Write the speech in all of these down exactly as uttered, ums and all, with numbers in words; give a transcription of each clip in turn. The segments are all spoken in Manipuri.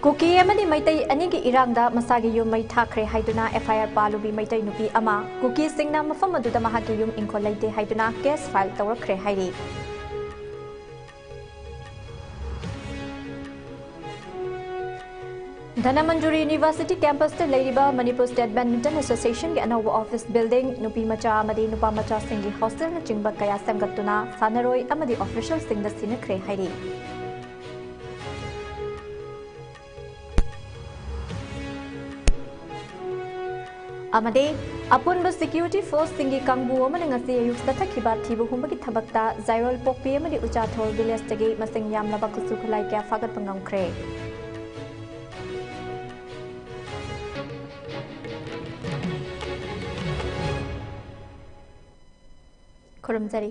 ꯀꯨꯀꯤ ꯑꯃꯗꯤ ꯃꯩꯇꯩ ꯑꯅꯤꯒꯤ ꯏꯔꯥꯡꯗ ꯃꯁꯥꯒꯤ ꯌꯨꯝ ꯃꯩ ꯊꯥꯈ꯭ꯔꯦ ꯍꯥꯏꯗꯨꯅ F I R ꯄꯥꯜꯂꯨꯕꯤ ꯃꯩꯇꯩ ꯅꯨꯄꯤ ꯑꯃ, ꯀꯨꯀꯤꯁꯤꯡꯅ ꯃꯐꯝ ꯑꯗꯨꯗ ꯃꯍꯥꯛꯀꯤ ꯌꯨꯝ ꯏꯪꯈꯣꯜ ꯂꯩꯇꯦ ꯍꯥꯏꯗꯨꯅ case file ꯇꯧꯔꯛꯈ꯭ꯔꯦ ꯍꯥꯏꯔꯤ꯫ ꯙꯅꯃꯟꯖꯨꯔꯤ University campus ꯇ ꯂꯩꯔꯤꯕ Manipur State Badminton Association ꯒꯤ ꯑꯅꯧꯕ office building, ꯅꯨꯄꯤ ꯃꯆꯥ ꯑꯃꯗꯤ ꯅꯨꯄꯥ ꯃꯆꯥꯁꯤꯡꯒꯤ hostel ꯅꯆꯤꯡꯕ ꯀꯌꯥ ꯁꯦꯝꯒꯠꯇꯨꯅ ꯁꯥꯟꯅꯔꯣꯏ ꯑꯃꯗꯤ official ꯁꯤꯡꯗ ꯁꯤꯟꯅꯈ꯭ꯔꯦ ꯍꯥꯏꯔꯤ꯫ ꯑꯃꯗꯤ ꯑꯄꯨꯟꯕ security force ꯁꯤꯡꯒꯤ ꯀꯥꯡꯕꯨ ꯑꯃꯅ ꯉꯁꯤ ꯑꯌꯨꯛ ꯆꯠꯊꯈꯤꯕ ꯊꯤꯕ ꯍꯨꯝꯕꯒꯤ ꯊꯕꯛꯇ ꯖꯥꯏꯔꯣꯜ ꯄꯣꯛꯄꯤ ꯑꯃꯗꯤ ꯎꯆꯥꯊꯣꯜ village ꯇꯒꯤ ꯃꯁꯤꯡ ꯌꯥꯝꯂꯕ ꯈꯨꯠꯁꯨ ꯈꯨꯠꯂꯥꯏ ꯀꯌꯥ ꯐꯥꯒꯠꯄ ꯉꯝꯈ꯭ꯔꯦ꯫ ꯈꯨꯔꯨꯝꯖꯔꯤ꯫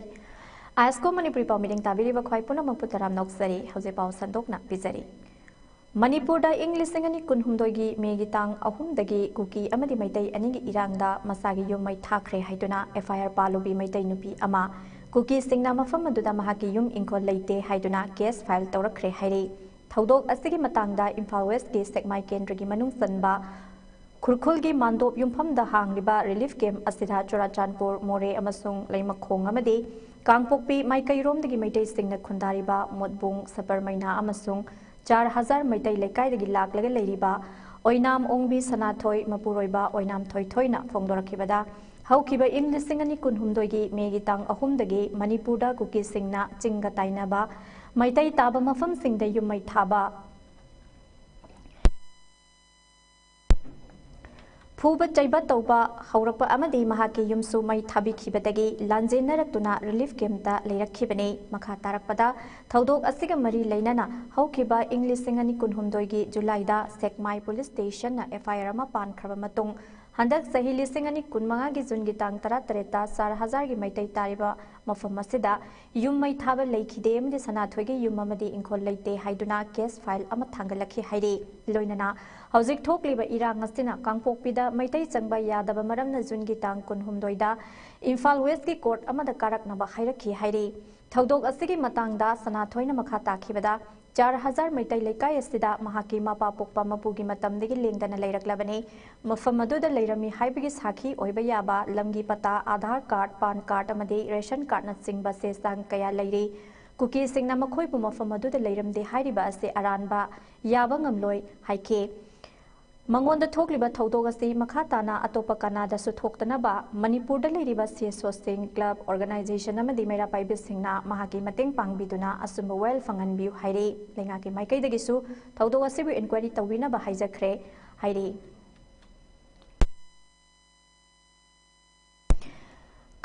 ꯑꯥꯏꯁꯀꯣ ꯃꯅꯤꯄꯨꯔꯤ ꯄꯥꯎ ꯃꯤꯠꯌꯦꯡ ꯇꯥꯕꯤꯔꯤꯕ ꯈ꯭ꯋꯥꯏ ꯄꯨꯝꯅꯃꯛꯄꯨ ꯇꯔꯥꯝꯅ ꯑꯣꯛꯆꯔꯤ꯫ ꯍꯧꯖꯤꯛ ꯄꯥꯎ ꯁꯟꯗꯣꯛꯅ ꯄꯤꯖꯔꯤ꯫ ꯃꯅꯤꯄꯨꯔꯗ ꯏꯪ ꯂꯤꯁꯤꯡ ꯑꯅꯤ ꯀꯨꯟꯍꯨꯝꯗꯣꯏꯒꯤ ꯃꯦꯒꯤ ꯇꯥꯡ ꯑꯍꯨꯝꯗꯒꯤ ꯀꯨꯀꯤ ꯑꯃꯗꯤ ꯃꯩꯇꯩ ꯑꯅꯤꯒꯤ ꯏꯔꯥꯡꯗ ꯃꯁꯥꯒꯤ ꯌꯨꯝ ꯃꯩ ꯊꯥꯈ꯭ꯔꯦ ꯍꯥꯏꯗꯨꯅ F I R ꯄꯥꯜꯂꯨꯕꯤ ꯃꯩꯇꯩ ꯅꯨꯄꯤ ꯑꯃ, ꯀꯨꯀꯤꯁꯤꯡꯅ ꯃꯐꯝ ꯑꯗꯨꯗ ꯃꯍꯥꯛꯀꯤ ꯌꯨꯝ ꯏꯪꯈꯣꯜ ꯂꯩꯇꯦ ꯍꯥꯏꯗꯨꯅ case file ꯇꯧꯔꯛꯈ꯭ꯔꯦ ꯍꯥꯏꯔꯤ꯫ ꯊꯧꯗꯣꯛ ꯑꯁꯤꯒꯤ ꯃꯇꯥꯡꯗ ꯏꯝꯐꯥꯜ ꯋꯦꯁꯀꯤ ꯁꯦꯛꯃꯥꯏ ꯀꯦꯟꯗ꯭ꯔꯒꯤ ꯃꯅꯨꯡ ꯆꯟꯕ ꯈꯨꯔꯈꯨꯜꯒꯤ ꯃꯥꯟꯗꯣꯞ ꯌꯨꯝꯐꯝꯗ ꯍꯥꯡꯂꯤꯕ relief camp ꯑꯁꯤꯗ ꯆꯨꯔꯥꯆꯥꯟꯄꯨꯔ, ꯃꯣꯔꯦ ꯑꯃꯁꯨꯡ ꯂꯩꯃꯈꯣꯡ ꯑꯃꯗꯤ ꯀꯥꯡꯄꯣꯛꯄꯤ ꯃꯥꯏꯀꯩꯔꯣꯝꯗꯒꯤ ꯃꯩꯇꯩꯁꯤꯡꯅ ꯈꯨꯟꯗꯥꯔꯤꯕ ꯃꯣꯠꯕꯨꯡ, ꯁꯕꯔꯃꯩꯅꯥ ꯑꯃꯁꯨꯡ ꯆꯥꯔ ꯍꯖꯥꯔ ꯃꯩꯇꯩ ꯂꯩꯀꯥꯏꯗꯒꯤ ꯂꯥꯛꯂꯒ ꯂꯩꯔꯤꯕ ꯑꯣꯏꯅꯥꯝ ꯑꯣꯡꯕꯤ ꯁꯅꯥꯊꯣꯏ ꯃꯄꯨꯔꯣꯏꯕ ꯑꯣꯏꯅꯥꯝ ꯊꯣꯏꯊꯣꯏꯅ ꯐꯣꯡꯗꯣꯔꯛꯈꯤꯕꯗ, ꯍꯧꯈꯤꯕ ꯏꯪ ꯂꯤꯁꯤꯡ ꯑꯅꯤ ꯀꯨꯟꯍꯨꯝꯗꯣꯏꯒꯤ ꯃꯦꯒꯤ ꯇꯥꯡ ꯑꯍꯨꯝꯗꯒꯤ ꯃꯅꯤꯄꯨꯔꯗ ꯀꯨꯀꯤꯁꯤꯡꯅ ꯆꯤꯡꯒ ꯇꯥꯏꯅꯕ ꯃꯩꯇꯩ ꯇꯥꯕ ꯃꯐꯝꯁꯤꯡꯗ ꯌꯨꯝ ꯃꯩ ꯊꯥꯕ, ꯐꯨꯕ ꯆꯩꯕ ꯇꯧꯕ ꯍꯧꯔꯛꯄ ꯑꯃꯗꯤ ꯃꯍꯥꯛꯀꯤ ꯌꯨꯝꯁꯨ ꯃꯩ ꯊꯥꯕꯤꯈꯤꯕꯗꯒꯤ ꯂꯥꯟꯖꯦꯟꯅꯔꯛꯇꯨꯅ relief camp ꯇ ꯂꯩꯔꯛꯈꯤꯕꯅꯤ꯫ ꯃꯈꯥ ꯇꯥꯔꯛꯄꯗ, ꯊꯧꯗꯣꯛ ꯑꯁꯤꯒ ꯃꯔꯤ ꯂꯩꯅꯅ ꯍꯧꯈꯤꯕ ꯏꯪ ꯂꯤꯁꯤꯡ ꯑꯅꯤ ꯀꯨꯟꯍꯨꯝꯗꯣꯏꯒꯤ ꯖꯨꯂꯥꯏꯗ ꯁꯦꯛꯃꯥꯏ police station ꯅ F I R ꯑꯃ ꯄꯥꯟꯈ꯭ꯔꯕ ꯃꯇꯨꯡ, ꯍꯟꯗꯛ ꯆꯍꯤ ꯂꯤꯁꯤꯡ ꯑꯅꯤ ꯀꯨꯟꯃꯉꯥꯒꯤ ꯖꯨꯟꯒꯤ ꯇꯥꯡ ꯇꯔꯥꯇꯔꯦꯠꯇ ꯆꯥꯔ ꯍꯖꯥꯔꯒꯤ ꯃꯩꯇꯩ ꯇꯥꯔꯤꯕ ꯃꯐꯝ ꯑꯁꯤꯗ ꯌꯨꯝ ꯃꯩ ꯊꯥꯕ ꯂꯩꯈꯤꯗꯦ ꯑꯃꯗꯤ ꯁꯅꯥꯊꯣꯏꯒꯤ ꯌꯨꯝ ꯑꯃꯗꯤ ꯏꯪꯈꯣꯜ ꯂꯩꯇꯦ ꯍꯥꯏꯗꯨꯅ case file ꯑꯃ ꯊꯥꯡꯒꯠꯂꯛꯈꯤ ꯍꯥꯏꯔꯤ꯫ ꯂꯣꯏꯅꯅ ꯍꯧꯖꯤꯛ ꯊꯣꯛꯂꯤꯕ ꯏꯔꯥꯡ ꯑꯁꯤꯅ ꯀꯥꯡꯄꯣꯛꯄꯤꯗ ꯃꯩꯇꯩ ꯆꯪꯕ ꯌꯥꯗꯕ ꯃꯔꯝꯅ ꯖꯨꯟꯒꯤ ꯇꯥꯡ ꯀꯨꯟꯍꯨꯝꯗꯣꯏꯗ ꯏꯝꯐꯥꯜ ꯋꯦꯁꯀꯤ court ꯑꯃꯗ ꯀꯥꯔꯛꯅꯕ ꯍꯥꯏꯔꯛꯈꯤ ꯍꯥꯏꯔꯤ꯫ ꯊꯧꯗꯣꯛ ꯑꯁꯤꯒꯤ ꯃꯇꯥꯡꯗ ꯁꯅꯥꯊꯣꯏꯅ ꯃꯈꯥ ꯇꯥꯈꯤꯕꯗ, ꯆꯥꯔ ꯍꯖꯥꯔ ꯃꯩꯇꯩ ꯂꯩꯀꯥꯏ ꯑꯁꯤꯗ ꯃꯍꯥꯛꯀꯤ ꯃꯄꯥ ꯄꯣꯛꯄ ꯃꯄꯨꯒꯤ ꯃꯇꯝꯗꯒꯤ ꯂꯦꯡꯗꯅ ꯂꯩꯔꯛꯂꯕꯅꯤ꯫ ꯃꯐꯝ ꯑꯗꯨꯗ ꯂꯩꯔꯝꯃꯤ ꯍꯥꯏꯕꯒꯤ ꯁꯥꯈꯤ ꯑꯣꯏꯕ ꯌꯥꯕ ꯂꯝꯒꯤ ꯄꯇꯥ, ꯑꯥꯙꯥꯔ ꯀꯥꯔꯗ, ꯄꯥꯟ ꯀꯥꯔꯗ ꯑꯃꯗꯤ ꯔꯦꯁꯟ ꯀꯥꯔꯗꯅꯆꯤꯡꯕ ꯆꯦ ꯆꯥꯡ ꯀꯌꯥ ꯂꯩꯔꯤ꯫ ꯀꯨꯀꯤꯁꯤꯡꯅ ꯃꯈꯣꯏꯕꯨ ꯃꯐꯝ ꯑꯗꯨꯗ ꯂꯩꯔꯝꯗꯦ ꯍꯥꯏꯔꯤꯕ ꯑꯁꯤ ꯑꯔꯥꯟꯕ ꯌꯥꯕ ꯉꯝꯂꯣꯏ ꯍꯥꯏꯈꯤ꯫ ꯃꯉꯣꯟꯗ ꯊꯣꯛꯂꯤꯕ ꯊꯧꯗꯣꯛ ꯑꯁꯤ ꯃꯈꯥ ꯇꯥꯅ ꯑꯇꯣꯞꯄ ꯀꯅꯥꯗꯁꯨ ꯊꯣꯛꯇꯅꯕ ꯃꯅꯤꯄꯨꯔꯗ ꯂꯩꯔꯤꯕ ꯁꯤ ꯑꯦꯁ ꯑꯣꯁꯤꯡ, ꯀ꯭ꯂꯕ, ꯑꯣꯔꯒꯅꯥꯏꯖꯦꯁꯟ ꯑꯃꯗꯤ ꯃꯩꯔꯥ ꯄꯥꯏꯕꯤꯁꯤꯡꯅ ꯃꯍꯥꯛꯀꯤ ꯃꯇꯦꯡ ꯄꯥꯡꯕꯤꯗꯨꯅ ꯑꯆꯨꯝꯕ ꯋꯥꯌꯦꯜ ꯐꯪꯍꯟꯕꯤꯌꯨ ꯍꯥꯏꯔꯤ꯫ ꯂꯩꯉꯥꯛꯀꯤ ꯃꯥꯏꯀꯩꯗꯒꯤꯁꯨ ꯊꯧꯗꯣꯛ ꯑꯁꯤꯕꯨ ꯏꯟꯀ꯭ꯋꯥꯏꯔꯤ ꯇꯧꯕꯤꯅꯕ ꯍꯥꯏꯖꯈ꯭ꯔꯦ ꯍꯥꯏꯔꯤ꯫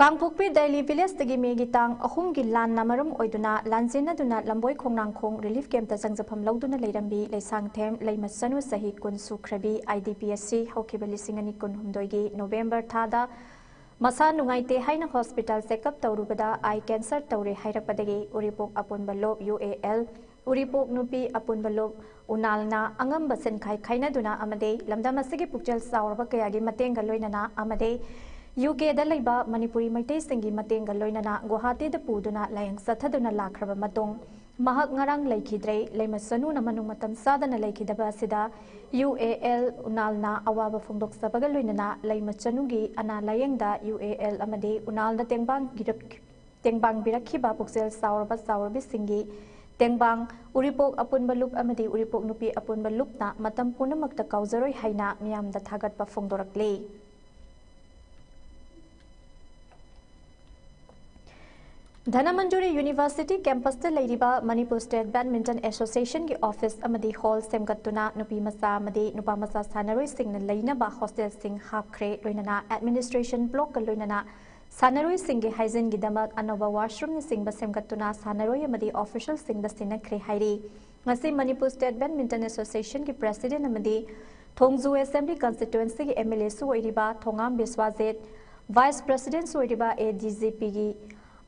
ꯀꯥꯡꯄꯣꯛꯄꯤ ꯗꯦꯂꯤ ꯚꯤꯂꯦꯖꯇꯒꯤ ꯃꯦꯒꯤ ꯇꯥꯡ ꯑꯍꯨꯝꯒꯤ ꯂꯥꯟꯅ ꯃꯔꯝ ꯑꯣꯏꯗꯨꯅ ꯂꯥꯟꯖꯦꯟꯅꯗꯨꯅ ꯂꯝꯕꯣꯏ ꯈꯣꯡꯅꯥꯡꯈꯣꯡ ꯔꯤꯂꯤꯐ ꯀꯦꯝꯞꯇ ꯆꯪꯖꯐꯝ ꯂꯧꯗꯨꯅ ꯂꯩꯔꯝꯕꯤ ꯂꯩꯁꯥꯡꯊꯦꯝ ꯂꯩꯃꯆꯅꯨ ꯆꯍꯤ ꯀꯨꯟ ꯁꯨꯈ꯭ꯔꯕꯤ, ꯑꯥꯏ ꯗꯤ ꯄꯤ ꯑꯁꯤ ꯍꯧꯈꯤꯕ ꯂꯤꯁꯤꯡ ꯑꯅꯤ ꯀꯨꯟꯍꯨꯝꯗꯣꯏꯒꯤ ꯅꯣꯕꯦꯝꯕꯔ ꯊꯥꯗ ꯃꯁꯥ ꯅꯨꯡꯉꯥꯏꯇꯦ ꯍꯥꯏꯅ ꯍꯣꯁꯄꯤꯇꯥꯜ ꯆꯦꯛꯑꯞ ꯇꯧꯔꯨꯕꯗ ꯑꯥꯏ ꯀꯦꯟꯁꯔ ꯇꯧꯔꯦ ꯍꯥꯏꯔꯛꯄꯗꯒꯤ ꯎꯔꯤꯄꯣꯛ ꯑꯄꯨꯟꯕ ꯂꯣꯛ, ꯌꯨ ꯑꯦ ꯑꯦꯜ, ꯎꯔꯤꯄꯣꯛ ꯅꯨꯄꯤ ꯑꯄꯨꯟꯕ ꯂꯨꯞ ꯎꯅꯥꯜꯅ ꯑꯉꯝꯕ ꯁꯤꯟꯈꯥꯏ ꯈꯥꯏꯅꯗꯨꯅ ꯑꯃꯗꯤ ꯂꯝꯗꯝ ꯑꯁꯤꯒꯤ ꯄꯨꯛꯆꯦꯜ ꯆꯥꯎꯔꯕ ꯀꯌꯥꯒꯤ ꯃꯇꯦꯡꯒ ꯂꯣꯏꯅꯅ ꯑꯃꯗꯤ ꯌꯨ ꯀꯦꯗ ꯂꯩꯕ ꯃꯅꯤꯄꯨꯔꯤ ꯃꯩꯇꯩꯁꯤꯡꯒꯤ ꯃꯇꯦꯡꯒ ꯂꯣꯏꯅꯅ ꯒꯨꯋꯥꯍꯥꯇꯤꯗ ꯄꯨꯗꯨꯅ ꯂꯥꯌꯦꯡ ꯆꯠꯊꯗꯨꯅ ꯂꯥꯛꯈ꯭ꯔꯕ ꯃꯇꯨꯡ ꯃꯍꯥꯛ ꯉꯔꯥꯡ ꯂꯩꯈꯤꯗ꯭ꯔꯦ꯫ ꯂꯩꯃꯆꯅꯨꯅ ꯃꯅꯨꯡ ꯃꯇꯝ ꯆꯥꯗꯅ ꯂꯩꯈꯤꯗꯕ ꯑꯁꯤꯗ ꯌꯨ ꯑꯦ ꯑꯦꯜ ꯎꯅꯥꯜꯅ ꯑꯋꯥꯕ ꯐꯣꯡꯗꯣꯛꯆꯕꯒ ꯂꯣꯏꯅꯅ ꯂꯩꯃꯆꯅꯨꯒꯤ ꯑꯅꯥ ꯂꯥꯌꯦꯡꯗ ꯌꯨ ꯑꯦ ꯑꯦꯜ ꯑꯃꯗꯤ ꯎꯅꯥꯜꯅ ꯇꯦꯡꯕꯥꯡ ꯇꯦꯡꯕꯥꯡꯕꯤꯔꯛꯈꯤꯕ ꯄꯨꯛꯆꯦꯜ ꯆꯥꯎꯔꯕ ꯆꯥꯎꯔꯕꯤꯁꯤꯡꯒꯤ ꯇꯦꯡꯕꯥꯡ ꯎꯔꯤꯄꯣꯛ ꯑꯄꯨꯟꯕ ꯂꯨꯞ ꯑꯃꯗꯤ ꯎꯔꯤꯄꯣꯛ ꯅꯨꯄꯤ ꯑꯄꯨꯟꯕ ꯂꯨꯞꯅ ꯃꯇꯝ ꯄꯨꯝꯅꯃꯛꯇ ꯀꯥꯎꯖꯔꯣꯏ ꯍꯥꯏꯅ ꯃꯤꯌꯥꯝꯗ ꯊꯥꯒꯠꯄ ꯐꯣꯡꯗꯣꯔꯛꯂꯤ꯫ ꯙꯅꯃꯟꯖꯨꯔꯤ ꯌꯨꯅꯤꯚꯔꯁꯤꯇꯤ ꯀꯦꯝꯄꯁꯇ ꯂꯩꯔꯤꯕ ꯃꯅꯤꯄꯨꯔ ꯁ꯭ꯇꯦꯠ ꯕꯦꯗꯃꯤꯟꯇꯟ ꯑꯦꯁꯣꯁꯤꯌꯦꯁꯟꯒꯤ ꯑꯣꯐꯤꯁ ꯑꯃꯗꯤ ꯍꯣꯜ ꯁꯦꯝꯒꯠꯇꯨꯅ ꯅꯨꯄꯤ ꯃꯆꯥ ꯑꯃꯗꯤ ꯅꯨꯄꯥ ꯃꯆꯥ ꯁꯥꯟꯅꯔꯣꯏꯁꯤꯡꯅ ꯂꯩꯅꯕ ꯍꯣꯁꯇꯦꯜꯁꯤꯡ ꯍꯥꯞꯈ꯭ꯔꯦ꯫ ꯂꯣꯏꯅꯅ ꯑꯦꯗꯃꯤꯅꯤꯁꯇ꯭ꯔꯦꯁꯟ ꯕ꯭ꯂꯣꯛꯀ ꯂꯣꯏꯅꯅ ꯁꯥꯟꯅꯔꯣꯏꯁꯤꯡꯒꯤ ꯍꯥꯏꯖꯤꯟꯒꯤꯗꯃꯛ ꯑꯅꯧꯕ ꯋꯥꯁꯔꯨꯝꯅꯆꯤꯡꯕ ꯁꯦꯝꯒꯠꯇꯨꯅ ꯁꯥꯟꯅꯔꯣꯏ ꯑꯃꯗꯤ ꯑꯣꯐꯤꯁꯤꯌꯦꯜꯁꯤꯡꯗ ꯁꯤꯟꯅꯈ꯭ꯔꯦ ꯍꯥꯏꯔꯤ꯫ ꯉꯁꯤ ꯃꯅꯤꯄꯨꯔ ꯁ꯭ꯇꯦꯠ ꯕꯦꯗꯃꯤꯟꯇꯟ ꯑꯦꯁꯣꯁꯤꯌꯦꯁꯟꯒꯤ ꯄ꯭ꯔꯦꯁꯤꯗꯦꯟꯠ ꯑꯃꯗꯤ ꯊꯣꯡꯖꯨ ꯑꯦꯁꯦꯝꯕ꯭ꯂꯤ ꯀꯟꯁꯇꯤꯇ꯭ꯋꯦꯟꯁꯤꯒꯤ ꯑꯦꯝ ꯑꯦꯜ ꯑꯦꯁꯨ ꯑꯣꯏꯔꯤꯕ ꯊꯣꯉꯥꯝ ꯕꯤꯁ꯭ꯋꯥꯖꯤꯠ, ꯚꯥꯏꯁ ꯄ꯭ꯔꯦꯁꯤꯗꯦꯟꯠꯁꯨ ꯑꯣꯏꯔꯤꯕ ꯑꯦ ꯗꯤ ꯖꯤ ꯄꯤꯒꯤ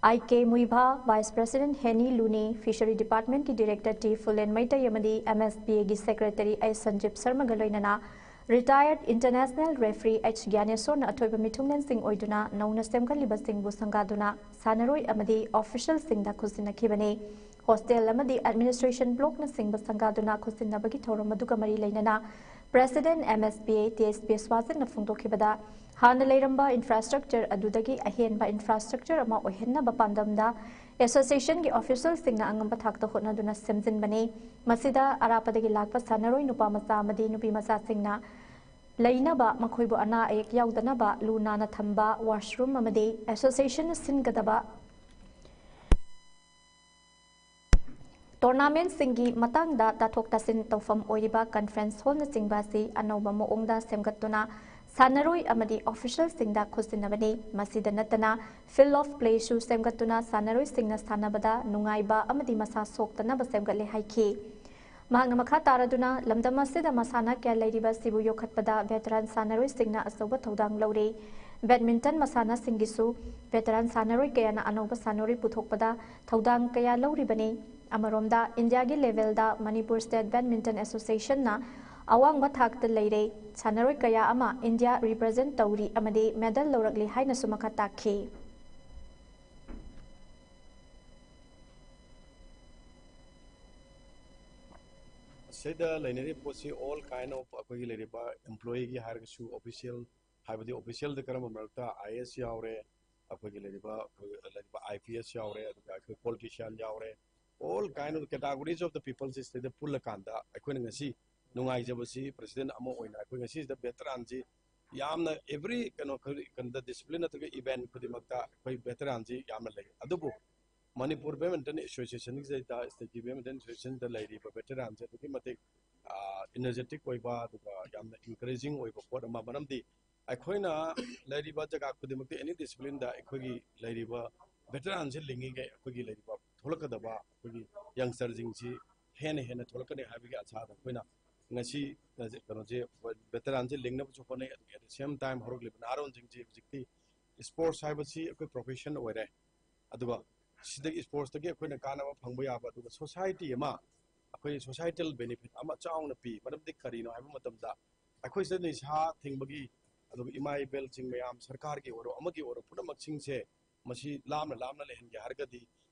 I K Muivah, vice president Heni Luni, fishery ꯗꯤꯄꯥꯔꯠꯃꯦꯟꯠꯀꯤ ꯗꯤꯔꯦꯛꯇꯔ ꯇꯤ ꯐꯨꯂꯦꯟ ꯃꯩꯇꯩ ꯑꯃꯗꯤ ꯑꯦꯝ ꯑꯦꯁ ꯕꯤ ꯑꯦꯒꯤ ꯁꯦꯀ꯭ꯔꯦꯇꯔꯤ ꯑꯩ ꯁꯟꯖꯤꯞ ꯁꯔꯃꯒ ꯂꯣꯏꯅꯅ Retired International Referee H ꯒ꯭ꯌꯥꯅꯦꯁꯣꯔꯅ ꯑꯊꯣꯏꯕ ꯃꯤꯊꯨꯡꯂꯦꯟꯁꯤꯡ ꯑꯣꯏꯗꯨꯅ ꯅꯧꯅ ꯁꯦꯝꯒꯠꯂꯤꯕꯁꯤꯡꯕꯨ ꯁꯪꯒꯥꯗꯨꯅ ꯁꯥꯟꯅꯔꯣꯏ ꯑꯃꯗꯤ ꯑꯣꯐꯤꯁꯤꯌꯦꯜꯁꯤꯡꯗ ꯈꯨꯠꯁꯤꯟꯅꯈꯤꯕꯅꯤ꯫ ꯍꯣꯁꯇꯦꯜ ꯑꯃꯗꯤ ꯑꯦꯗꯃꯤꯅꯤꯁꯇ꯭ꯔꯦꯁꯟ ꯕ꯭ꯂꯣꯛꯅꯆꯤꯡꯕ ꯁꯪꯒꯥꯗꯨꯅ ꯈꯨꯠꯁꯤꯟꯅꯕꯒꯤ ꯊꯧꯔꯝ ꯑꯗꯨꯒ ꯃꯔꯤ ꯂꯩꯅꯅ president M S B A Tej ꯕꯤꯁ꯭ꯋꯥꯁꯟꯅ ꯐꯣꯡꯗꯣꯛꯈꯤꯕꯗ, ꯍꯥꯟꯅ ꯂꯩꯔꯝꯕ ꯏꯟꯐ꯭ꯔꯥꯁ꯭ꯇ꯭ꯔꯛꯆꯔ ꯑꯗꯨꯗꯒꯤ ꯑꯍꯦꯟꯕ ꯏꯟꯐ꯭ꯔꯥꯁ꯭ꯇ꯭ꯔꯛꯆꯔ ꯑꯃ ꯑꯣꯏꯍꯟꯅꯕ ꯄꯥꯟꯗꯝꯗ ꯑꯦꯁꯣꯁꯤꯌꯦꯁꯟꯒꯤ ꯑꯣꯐꯤꯁꯤꯌꯦꯜꯁꯤꯡꯅ ꯑꯉꯝꯕ ꯊꯥꯛꯇ ꯍꯣꯠꯅꯗꯨꯅ ꯁꯦꯝꯖꯤꯟꯕꯅꯤ꯫ ꯃꯁꯤꯗ ꯑꯔꯥꯞꯄꯗꯒꯤ ꯂꯥꯛꯄ ꯁꯥꯟꯅꯔꯣꯏ ꯅꯨꯄꯥ ꯃꯆꯥ ꯑꯃꯗꯤ ꯅꯨꯄꯤ ꯃꯆꯥꯁꯤꯡꯅ ꯂꯩꯅꯕ, ꯃꯈꯣꯏꯕꯨ ꯑꯅꯥ ꯑꯌꯦꯛ ꯌꯥꯎꯗꯅꯕ ꯂꯨ ꯅꯥꯟꯅ ꯊꯝꯕ, ꯋꯥꯁꯔꯨꯝ ꯑꯃꯗꯤ ꯑꯦꯁꯣꯁꯤꯌꯦꯁꯟꯅ ꯁꯤꯟꯒꯗꯕ ꯇꯣꯔꯅꯥꯃꯦꯟꯠꯁꯤꯡꯒꯤ ꯃꯇꯥꯡꯗ ꯇꯥꯊꯣꯛ ꯇꯥꯁꯤꯟ ꯇꯧꯐꯝ ꯑꯣꯏꯔꯤꯕ ꯀꯟꯐ꯭ꯔꯦꯟꯁ ꯍꯣꯜꯅꯆꯤꯡꯕ ꯑꯁꯤ ꯑꯅꯧꯕ ꯃꯑꯣꯡꯗ ꯁꯦꯝꯒꯠꯇꯨꯅ ꯁꯥꯟꯅꯔꯣꯏ ꯑꯃꯗꯤ ꯑꯣꯐꯤꯁꯤꯌꯦꯜꯁꯤꯡꯗ ꯈꯨꯠꯁꯤꯟꯅꯕꯅꯤ꯫ ꯃꯁꯤꯗ ꯅꯠꯇꯅ field of playꯁꯨ ꯁꯦꯝꯒꯠꯇꯨꯅ ꯁꯥꯟꯅꯔꯣꯏꯁꯤꯡꯅ ꯁꯥꯟꯅꯕꯗ ꯅꯨꯡꯉꯥꯏꯕ ꯑꯃꯗꯤ ꯃꯁꯥ ꯁꯣꯛꯇꯅꯕ ꯁꯦꯝꯒꯠꯂꯦ ꯍꯥꯏꯈꯤ꯫ ꯃꯍꯥꯛꯅ ꯃꯈꯥ ꯇꯥꯔꯗꯨꯅ ꯂꯝꯗꯝ ꯑꯁꯤꯗ ꯃꯁꯥꯟꯅ ꯀꯌꯥ ꯂꯩꯔꯤꯕ ꯑꯁꯤꯕꯨ ꯌꯣꯛꯈꯠꯄꯗ ꯚꯦꯇꯔꯥꯟ ꯁꯥꯟꯅꯔꯣꯏꯁꯤꯡꯅ ꯑꯆꯧꯕ ꯊꯧꯗꯥꯡ ꯂꯧꯔꯤ꯫ ꯕꯦꯗꯃꯤꯟꯇꯟ ꯃꯁꯥꯟꯅꯁꯤꯡꯒꯤꯁꯨ ꯚꯦꯇꯔꯥꯟ ꯁꯥꯟꯅꯔꯣꯏ ꯀꯌꯥꯅ ꯑꯅꯧꯕ ꯁꯥꯟꯅꯔꯣꯏ ꯄꯨꯊꯣꯛꯄꯗ ꯊꯧꯗꯥꯡ ꯀꯌꯥ ꯂꯧꯔꯤꯕꯅꯤ꯫ ꯑꯃꯔꯣꯝꯗ ꯏꯟꯗꯤꯌꯥꯒꯤ ꯂꯦꯚꯦꯜꯗ ꯃꯅꯤꯄꯨꯔ ꯁ꯭ꯇꯦꯠ ꯕꯦꯗꯃꯤꯟꯇꯟ ꯑꯦꯁꯣꯁꯤꯌꯦꯁꯟꯅ ꯑꯋꯥꯡꯕ ꯊꯥꯛꯇ ꯂꯩꯔꯦ꯫ ꯁꯥꯟꯅꯔꯣꯏ ꯀꯌꯥ ꯑꯃ ꯏꯟꯗꯤꯌꯥ ꯔꯤꯄ꯭ꯔꯖꯦꯟꯠ ꯇꯧꯔꯤ ꯑꯃꯗꯤ ꯃꯦꯗꯜ ꯂꯧꯔꯛꯂꯤ ꯍꯥꯏꯅꯁꯨ ꯃꯈꯥ ꯇꯥꯛꯈꯤ꯫ ꯁꯤꯗ ꯂꯩꯅꯔꯤꯕ ꯄꯣꯠꯁꯤ all kind of ꯑꯩꯈꯣꯏꯒꯤ ꯂꯩꯔꯤꯕ employeeꯒꯤ ꯍꯥꯏꯔꯒꯁꯨ official, ꯍꯥꯏꯕꯗꯤ officialꯗ ꯀꯔꯝꯕ ꯃꯔꯛꯇ I A S ꯌꯥꯎꯔꯦ, ꯑꯩꯈꯣꯏꯒꯤ ꯂꯩꯔꯤꯕ, ꯑꯩꯈꯣꯏꯒꯤ ꯂꯩꯔꯤꯕ I P S ꯌꯥꯎꯔꯦ, ꯑꯗꯨꯒ ꯑꯩꯈꯣꯏ politician ꯌꯥꯎꯔꯦ, all kind of categories of the people ꯁꯤ ꯁꯤꯗ ꯄꯨꯜꯂꯀꯥꯟꯗ ꯑꯩꯈꯣꯏꯅ ꯉꯁꯤ ꯅꯨꯡꯉꯥꯏꯖꯕꯁꯤ president ꯑꯃ ꯑꯣꯏꯅ ꯑꯩꯈꯣꯏ ꯉꯁꯤꯁꯤꯗ veteranꯁꯤ ꯌꯥꯝꯅ every ꯀꯩꯅꯣ ꯈꯨꯗꯤ-, ꯀꯩꯅꯣꯗ discipline ꯅꯠꯇ꯭ꯔꯒ event ꯈꯨꯗꯤꯡꯃꯛꯇ ꯑꯩꯈꯣꯏ veteranꯁꯤ ꯌꯥꯝꯅ ꯂꯩ꯫ ꯑꯗꯨꯕꯨ ꯃꯅꯤꯄꯨꯔ badminton associationꯒꯤꯁꯤꯗ, stateꯀꯤ badminton associationꯗ ꯂꯩꯔꯤꯕ veteranꯁꯦ ꯑꯗꯨꯛꯀꯤ ꯃꯇꯤꯛ energetic ꯑꯣꯏꯕ, ꯑꯗꯨꯒ ꯌꯥꯝꯅ encouraging ꯑꯣꯏꯕ ꯄꯣꯠ ꯑꯃ꯫ ꯃꯔꯝꯗꯤ ꯑꯩꯈꯣꯏꯅ ꯂꯩꯔꯤꯕ ꯖꯒꯥ ꯈꯨꯗꯤꯡꯃꯛꯇ any disciplineꯗ ꯑꯩꯈꯣꯏꯒꯤ ꯂꯩꯔꯤꯕ veteranꯁꯦ ꯂꯤꯡꯉꯤꯉꯩ ꯑꯩꯈꯣꯏꯒꯤ ꯂꯩꯔꯤꯕ ꯊꯣꯛꯂꯛꯀꯗꯕ ꯑꯩꯈꯣꯏꯒꯤ youngsterꯁꯤꯡꯁꯤ ꯍꯦꯟꯅ ꯍꯦꯟꯅ ꯊꯣꯛꯂꯛꯀꯅꯤ ꯍꯥꯏꯕꯒꯤ ꯑꯁꯥꯗ ꯑꯩꯈꯣꯏꯅ ꯉꯁꯤ ꯀꯩꯅꯣꯁꯦ, veteranꯁꯦ ꯂꯤꯡꯅꯕꯁꯨ ꯍꯣꯠꯅꯩ꯫ ꯑꯗꯨꯒ at the same time ꯍꯧꯔꯛꯂꯤꯕ ꯅꯍꯥꯔꯣꯟꯁꯤꯡꯁꯤ ꯍꯧꯖꯤꯛꯇꯤ sports ꯍꯥꯏꯕꯁꯤ ꯑꯩꯈꯣꯏ profession ꯑꯣꯏꯔꯦ꯫ ꯑꯗꯨꯒ ꯁꯤꯗꯒꯤ sportsꯇꯒꯤ ꯑꯩꯈꯣꯏꯅ ꯀꯥꯟꯅꯕ ꯐꯪꯕ ꯌꯥꯕ, ꯑꯗꯨꯒ society ꯑꯃ, ꯑꯩꯈꯣꯏ societal benefit ꯑꯃ ꯆꯥꯎꯅ ꯄꯤ꯫ ꯃꯔꯝꯗꯤ ꯀꯔꯤꯅꯣ ꯍꯥꯏꯕ ꯃꯇꯝꯗ ꯑꯩꯈꯣꯏ ꯁꯤꯗ ꯅꯤꯁꯥ ꯊꯤꯡꯕꯒꯤ, ꯑꯗꯨꯒ ꯏꯃꯥ ꯏꯕꯦꯜꯁꯤꯡ ꯃꯌꯥꯝ, ꯁꯔꯀꯥꯔꯒꯤ ꯑꯣꯏꯔꯣ, ꯑꯃꯒꯤ ꯑꯣꯏꯔꯣ, ꯄꯨꯝꯅꯃꯛꯁꯤꯡꯁꯦ ꯃꯁꯤ ꯂꯥꯞꯅ ꯂꯥꯞꯅ ꯂꯩꯍꯟꯒꯦ ꯍꯥꯏꯔꯒꯗꯤ,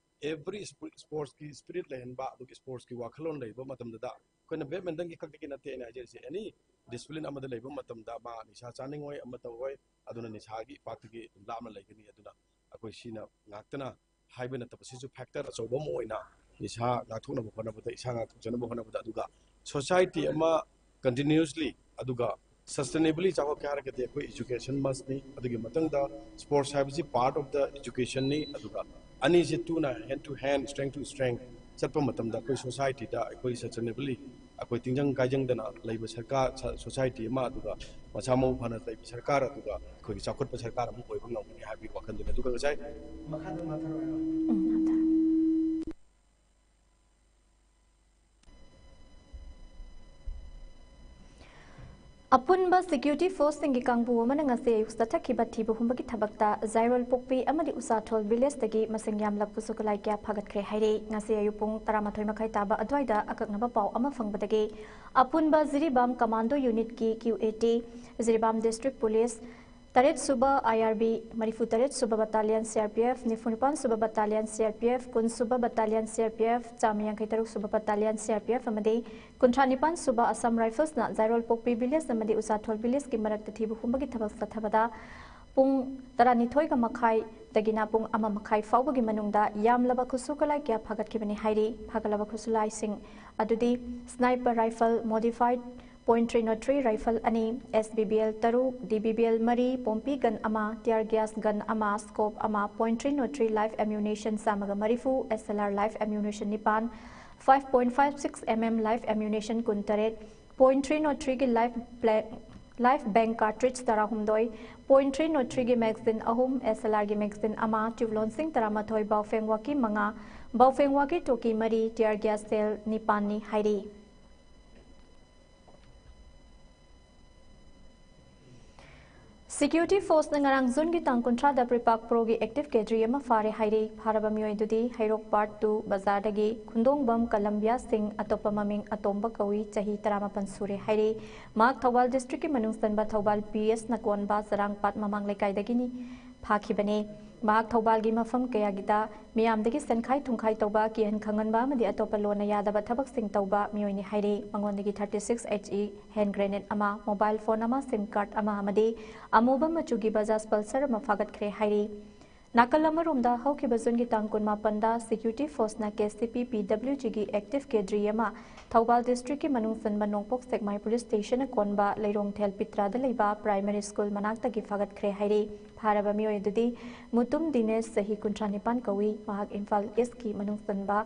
every sports ꯀꯤ spirit ꯂꯩꯍꯟꯕ, ꯑꯗꯨꯒ sports ꯀꯤ ꯋꯥꯈꯜꯂꯣꯟ ꯂꯩꯕ ꯃꯇꯝꯗꯗ, ꯑꯩꯈꯣꯏꯅ badminton ꯒꯤ ꯈꯛꯇꯒꯤ ꯅꯠꯇꯦ ꯑꯩꯅ ꯍꯥꯏꯖꯔꯤꯁꯦ, any discipline ꯑꯃꯗ ꯂꯩꯕ ꯃꯇꯝꯗ ꯃꯥ ꯅꯤꯁꯥ ꯆꯥꯅꯤꯡꯉꯣꯏ, ꯑꯃ ꯇꯧꯔꯣꯏ, ꯑꯗꯨꯅ ꯅꯤꯁꯥꯒꯤ ꯏꯄꯥꯛꯇꯒꯤ ꯑꯗꯨꯝ ꯂꯥꯞꯅ ꯂꯩꯒꯅꯤ꯫ ꯑꯗꯨꯅ ꯑꯩꯈꯣꯏ ꯁꯤꯅ ꯉꯥꯛꯇꯅ ꯍꯥꯏꯕ ꯅꯠꯇꯕ, ꯁꯤꯁꯨ factor ꯑꯆꯧꯕ ꯑꯃ ꯑꯣꯏꯅ ꯏꯁꯥ ꯉꯥꯛꯊꯣꯛꯅꯕ ꯍꯣꯠꯅꯕꯗ, ꯏꯁꯥ ꯉꯥꯛꯊꯣꯛꯆꯅꯕ ꯍꯣꯠꯅꯕꯗ, ꯑꯗꯨꯒ society ꯑꯃ continuously, ꯑꯗꯨꯒ sustainably ꯆꯥꯎꯈꯠꯀꯦ ꯍꯥꯏꯔꯒꯗꯤ ꯑꯩꯈꯣꯏ education must ꯅꯤ꯫ ꯑꯗꯨꯒꯤ ꯃꯊꯪꯗ sports ꯍꯥꯏꯕꯁꯤ part of the education ꯅꯤ꯫ ꯑꯗꯨꯒ ꯑꯅꯤꯁꯤ ꯇꯨꯅ hand to hand, strength to strength ꯆꯠꯄ ꯃꯇꯝꯗ ꯑꯩꯈꯣꯏ society ꯗ ꯑꯩꯈꯣꯏ sustainably ꯑꯩꯈꯣꯏ ꯇꯤꯡꯖꯪ ꯀꯥꯏꯖꯪꯗꯅ ꯂꯩꯕ ꯁꯔꯀꯥꯔ, ꯁ-, society ꯑꯃ, ꯑꯗꯨꯒ ꯃꯁꯥ ꯃꯎ ꯐꯅ ꯂꯩꯕ ꯁꯔꯀꯥꯔ, ꯑꯗꯨꯒ ꯑꯩꯈꯣꯏꯒꯤ ꯆꯥꯎꯈꯠꯄ ꯁꯔꯀꯥꯔ ꯑꯃ ꯑꯣꯏꯕ ꯉꯝꯒꯅꯤ ꯍꯥꯏꯕꯒꯤ ꯋꯥꯈꯜꯗꯨꯅꯤ꯫ ꯑꯗꯨꯒ ꯉꯁꯥꯏ ꯃꯈꯥꯗ ꯃꯥꯊꯔꯣꯏ꯫ ꯎꯝ, ꯃꯊꯪ꯫ ꯑꯄꯨꯟꯕ ꯁꯦꯀ꯭ꯌꯨꯔꯤꯇꯤ ꯐꯣꯔꯁꯁꯤꯡꯒꯤ ꯀꯥꯡꯕꯨ ꯑꯃꯅ ꯉꯁꯤ ꯑꯌꯨꯛ ꯆꯠꯊꯈꯤꯕ ꯊꯤꯕ ꯍꯨꯝꯕꯒꯤ ꯊꯕꯛꯇ ꯖꯥꯏꯔꯣꯜꯄꯣꯛꯄꯤ ꯑꯃꯗꯤ ꯎꯁꯥꯊꯣꯜ ꯚꯤꯂꯦꯖꯇꯒꯤ ꯃꯁꯤꯡ ꯌꯥꯝꯂꯕ ꯈꯨꯠꯁꯨ ꯈꯨꯠꯂꯥꯏ ꯀꯌꯥ ꯐꯥꯒꯠꯈ꯭ꯔꯦ ꯍꯥꯏꯔꯤ꯫ ꯉꯁꯤ ꯑꯌꯨꯛ ꯄꯨꯡ ꯇꯔꯥꯃꯥꯊꯣꯏ ꯃꯈꯥꯏ ꯇꯥꯕ ꯑꯗꯨꯋꯥꯏꯗ ꯑꯀꯛꯅꯕ ꯄꯥꯎ ꯑꯃ ꯐꯪꯕꯗꯒꯤ ꯑꯄꯨꯟꯕ ꯖꯤꯔꯤꯕꯥꯝ ꯀꯃꯥꯟꯗꯣ ꯌꯨꯅꯤꯠꯀꯤ, Q A T, Jiribam district police, ꯇꯔꯦꯠ ꯁꯨꯕ ꯑꯥꯏ ꯑꯥꯔ ꯕꯤ, ꯃꯔꯤꯐꯨ ꯇꯔꯦꯠ ꯁꯨꯕ battalion C R P F, ꯅꯤꯐꯨ ꯅꯤꯄꯥꯟ ꯁꯨꯕ battalion C R P F, ꯀꯨꯟ ꯁꯨꯕ battalion C R P F, ꯆꯥꯝꯃ ꯌꯥꯡꯈꯩ ꯇꯔꯨꯛ ꯁꯨꯕ battalion C R P F ꯑꯃꯗꯤ ꯀꯨꯟꯊ꯭ꯔꯥ ꯅꯤꯄꯥꯟ ꯁꯨꯕ ꯑꯁꯥꯝ ꯔꯥꯏꯐꯜꯁꯅ ꯖꯥꯏꯔꯣꯜꯄꯣꯛꯄꯤ ꯚꯤꯂꯦꯖ ꯑꯃꯗꯤ ꯎꯆꯥꯊꯣꯜ ꯚꯤꯂꯦꯖꯀꯤ ꯃꯔꯛꯇ ꯊꯤꯕ ꯍꯨꯝꯕꯒꯤ ꯊꯕꯛ ꯆꯠꯊꯕꯗ ꯄꯨꯡ ꯇꯔꯥꯅꯤꯊꯣꯏꯒ ꯃꯈꯥꯏꯗꯒꯤꯅ ꯄꯨꯡ ꯑꯃ ꯃꯈꯥꯏ ꯐꯥꯎꯕꯒꯤ ꯃꯅꯨꯡꯗ ꯌꯥꯝꯂꯕ ꯈꯨꯠꯁꯨ ꯈꯨꯠꯂꯥꯏ ꯀꯌꯥ ꯐꯥꯒꯠꯈꯤꯕꯅꯤ ꯍꯥꯏꯔꯤ꯫ ꯐꯥꯒꯠꯂꯕ ꯈꯨꯠꯁꯨ ꯈꯨꯠꯂꯥꯏꯁꯤꯡ ꯑꯗꯨꯗꯤ sniper rifle, modified point three nought three rifle ꯑꯅꯤ, ꯑꯦꯁ ꯕꯤ ꯕꯤ ꯑꯦꯜ ꯇꯔꯨꯛ, ꯗꯤ ꯕꯤ ꯕꯤ ꯑꯦꯜ ꯃꯔꯤ, ꯄꯣꯝꯄꯤ gun ꯑꯃ, tear gas gun ꯑꯃ, scope ꯑꯃ, point three nought three live ammunition ꯆꯥꯝꯃꯒ ꯃꯔꯤꯐꯨ, ꯑꯦꯁ ꯑꯦꯜ ꯑꯥꯔ live ammunition ꯅꯤꯄꯥꯟ, five point five six M M live ammunition ꯀꯨꯟꯇꯔꯦꯠ, point three nought three ꯒꯤ live bla-, live blank cartridge ꯇꯔꯥꯍꯨꯝꯗꯣꯏ, point three nought three ꯒꯤ magazine ꯑꯍꯨꯝ, ꯑꯦꯁ ꯑꯦꯜ ꯑꯥꯔꯒꯤ magazine ꯑꯃ, ꯇ꯭ꯌꯨꯕꯂꯣꯟꯁꯤꯡ ꯇꯔꯥꯃꯥꯊꯣꯏ, ꯕꯥꯎꯐꯦꯡ ꯋꯥꯀꯤ ꯃꯉꯥ, ꯕꯥꯎꯐꯦꯡ ꯋꯥꯀꯤ ꯇꯣꯀꯤ ꯃꯔꯤ, tear gas shell ꯅꯤꯄꯥꯟꯅꯤ ꯍꯥꯏꯔꯤ꯫ ꯁꯦꯀ꯭ꯌꯨꯔꯤꯇꯤ ꯐꯣꯔꯁꯅ ꯉꯔꯥꯡ ꯖꯨꯟꯒꯤ ꯇꯥꯡ ꯀꯨꯟꯊ꯭ꯔꯥꯗ ꯄ꯭ꯔꯤꯄꯥꯛ ꯄ꯭ꯔꯣꯒꯤ ꯑꯦꯛꯇꯤꯚ ꯀꯦꯗ꯭ꯔꯤ ꯑꯃ ꯐꯥꯔꯦ ꯍꯥꯏꯔꯤ꯫ ꯐꯥꯔꯕ ꯃꯤꯑꯣꯏ ꯑꯗꯨꯗꯤ ꯍꯩꯔꯣꯛ ꯄꯥꯔꯠ ꯇꯨ ꯕꯖꯥꯔꯗꯒꯤ ꯈꯨꯟꯗꯣꯡꯕꯝ ꯀꯂꯝꯕꯤꯌꯥ ꯁꯤꯡ, ꯑꯇꯣꯞꯄ ꯃꯃꯤꯡ ꯑꯇꯣꯝꯕ ꯀꯧꯏ, ꯆꯍꯤ ꯇꯔꯥꯃꯥꯄꯟ ꯁꯨꯔꯦ ꯍꯥꯏꯔꯤ꯫ ꯃꯍꯥꯛ ꯊꯧꯕꯥꯜ ꯗꯤꯁꯇ꯭ꯔꯤꯛꯀꯤ ꯃꯅꯨꯡ ꯆꯟꯕ ꯊꯧꯕꯥꯜ ꯄꯤ ꯑꯦꯁꯅ ꯀꯣꯟꯕ ꯆꯔꯥꯡꯄꯥꯠ ꯃꯃꯥꯡ ꯂꯩꯀꯥꯏꯗꯒꯤꯅꯤ ꯐꯥꯈꯤꯕꯅꯤ꯫ ꯃꯍꯥꯛ ꯊꯧꯕꯥꯜꯒꯤ ꯃꯐꯝ ꯀꯌꯥꯒꯤꯗ ꯃꯤꯌꯥꯝꯗꯒꯤ ꯁꯦꯟꯈꯥꯏ ꯊꯨꯝꯈꯥꯏ ꯇꯧꯕ, ꯀꯤꯍꯟ ꯈꯪꯍꯟꯕ ꯑꯃꯗꯤ ꯑꯇꯣꯞꯄ ꯂꯣꯟꯅ ꯌꯥꯗꯕ ꯊꯕꯛꯁꯤꯡ ꯇꯧꯕ ꯃꯤꯑꯣꯏꯅꯤ ꯍꯥꯏꯔꯤ꯫ ꯃꯉꯣꯟꯗꯒꯤ thirty six H E hand grenade ꯑꯃ, ꯃꯣꯕꯥꯏꯜ ꯐꯣꯟ ꯑꯃ, ꯁꯤꯝ ꯀꯥꯔꯗ ꯑꯃ ꯑꯃꯗꯤ ꯑꯃꯨꯕ ꯃꯆꯨꯒꯤ ꯕꯖꯥꯖ ꯄꯜꯁꯔ ꯑꯃ ꯐꯥꯒꯠꯈ꯭ꯔꯦ ꯍꯥꯏꯔꯤ꯫ ꯅꯥꯀꯜ ꯑꯃꯔꯣꯝꯗ, ꯍꯧꯈꯤꯕ ꯖꯨꯟꯒꯤ ꯇꯥꯡ ꯀꯨꯟꯃꯥꯄꯟꯗ ꯁꯦꯀ꯭ꯌꯨꯔꯤꯇꯤ ꯐꯣꯔꯁꯅ ꯀꯦ ꯁꯤ ꯄꯤ ꯄꯤ ꯗꯕ꯭ꯂꯤꯎ ꯖꯤꯒꯤ ꯑꯦꯛꯇꯤꯚ ꯀꯦꯗ꯭ꯔꯤ ꯑꯃ ꯊꯧꯕꯥꯜ ꯗꯤꯁꯇ꯭ꯔꯤꯛꯀꯤ ꯃꯅꯨꯡ ꯆꯟꯕ ꯅꯣꯡꯄꯣꯛ ꯁꯦꯛꯃꯥꯏ ꯄꯨꯂꯤꯁ ꯁ꯭ꯇꯦꯁꯟꯅ ꯀꯣꯟꯕ ꯂꯩꯔꯣꯡꯊꯦꯜ ꯄꯤꯇ꯭ꯔꯥꯗ ꯂꯩꯕ ꯄ꯭ꯔꯥꯏꯃꯔꯤ ꯁ꯭ꯀꯨꯜ ꯃꯅꯥꯛꯇꯒꯤ ꯐꯥꯒꯠꯈ꯭ꯔꯦ ꯍꯥꯏꯔꯤ꯫ ꯐꯥꯔꯕ ꯃꯤꯑꯣꯏ ꯑꯗꯨꯗꯤ ꯃꯨꯇꯨꯝ ꯗꯤꯅꯦꯁ, ꯆꯍꯤ ꯀꯨꯟꯊ꯭ꯔꯥ ꯅꯤꯄꯥꯟ ꯀꯧꯏ꯫ ꯃꯍꯥꯛ ꯏꯝꯐꯥꯜ ꯏꯁꯀꯤ ꯃꯅꯨꯡ ꯆꯟꯕ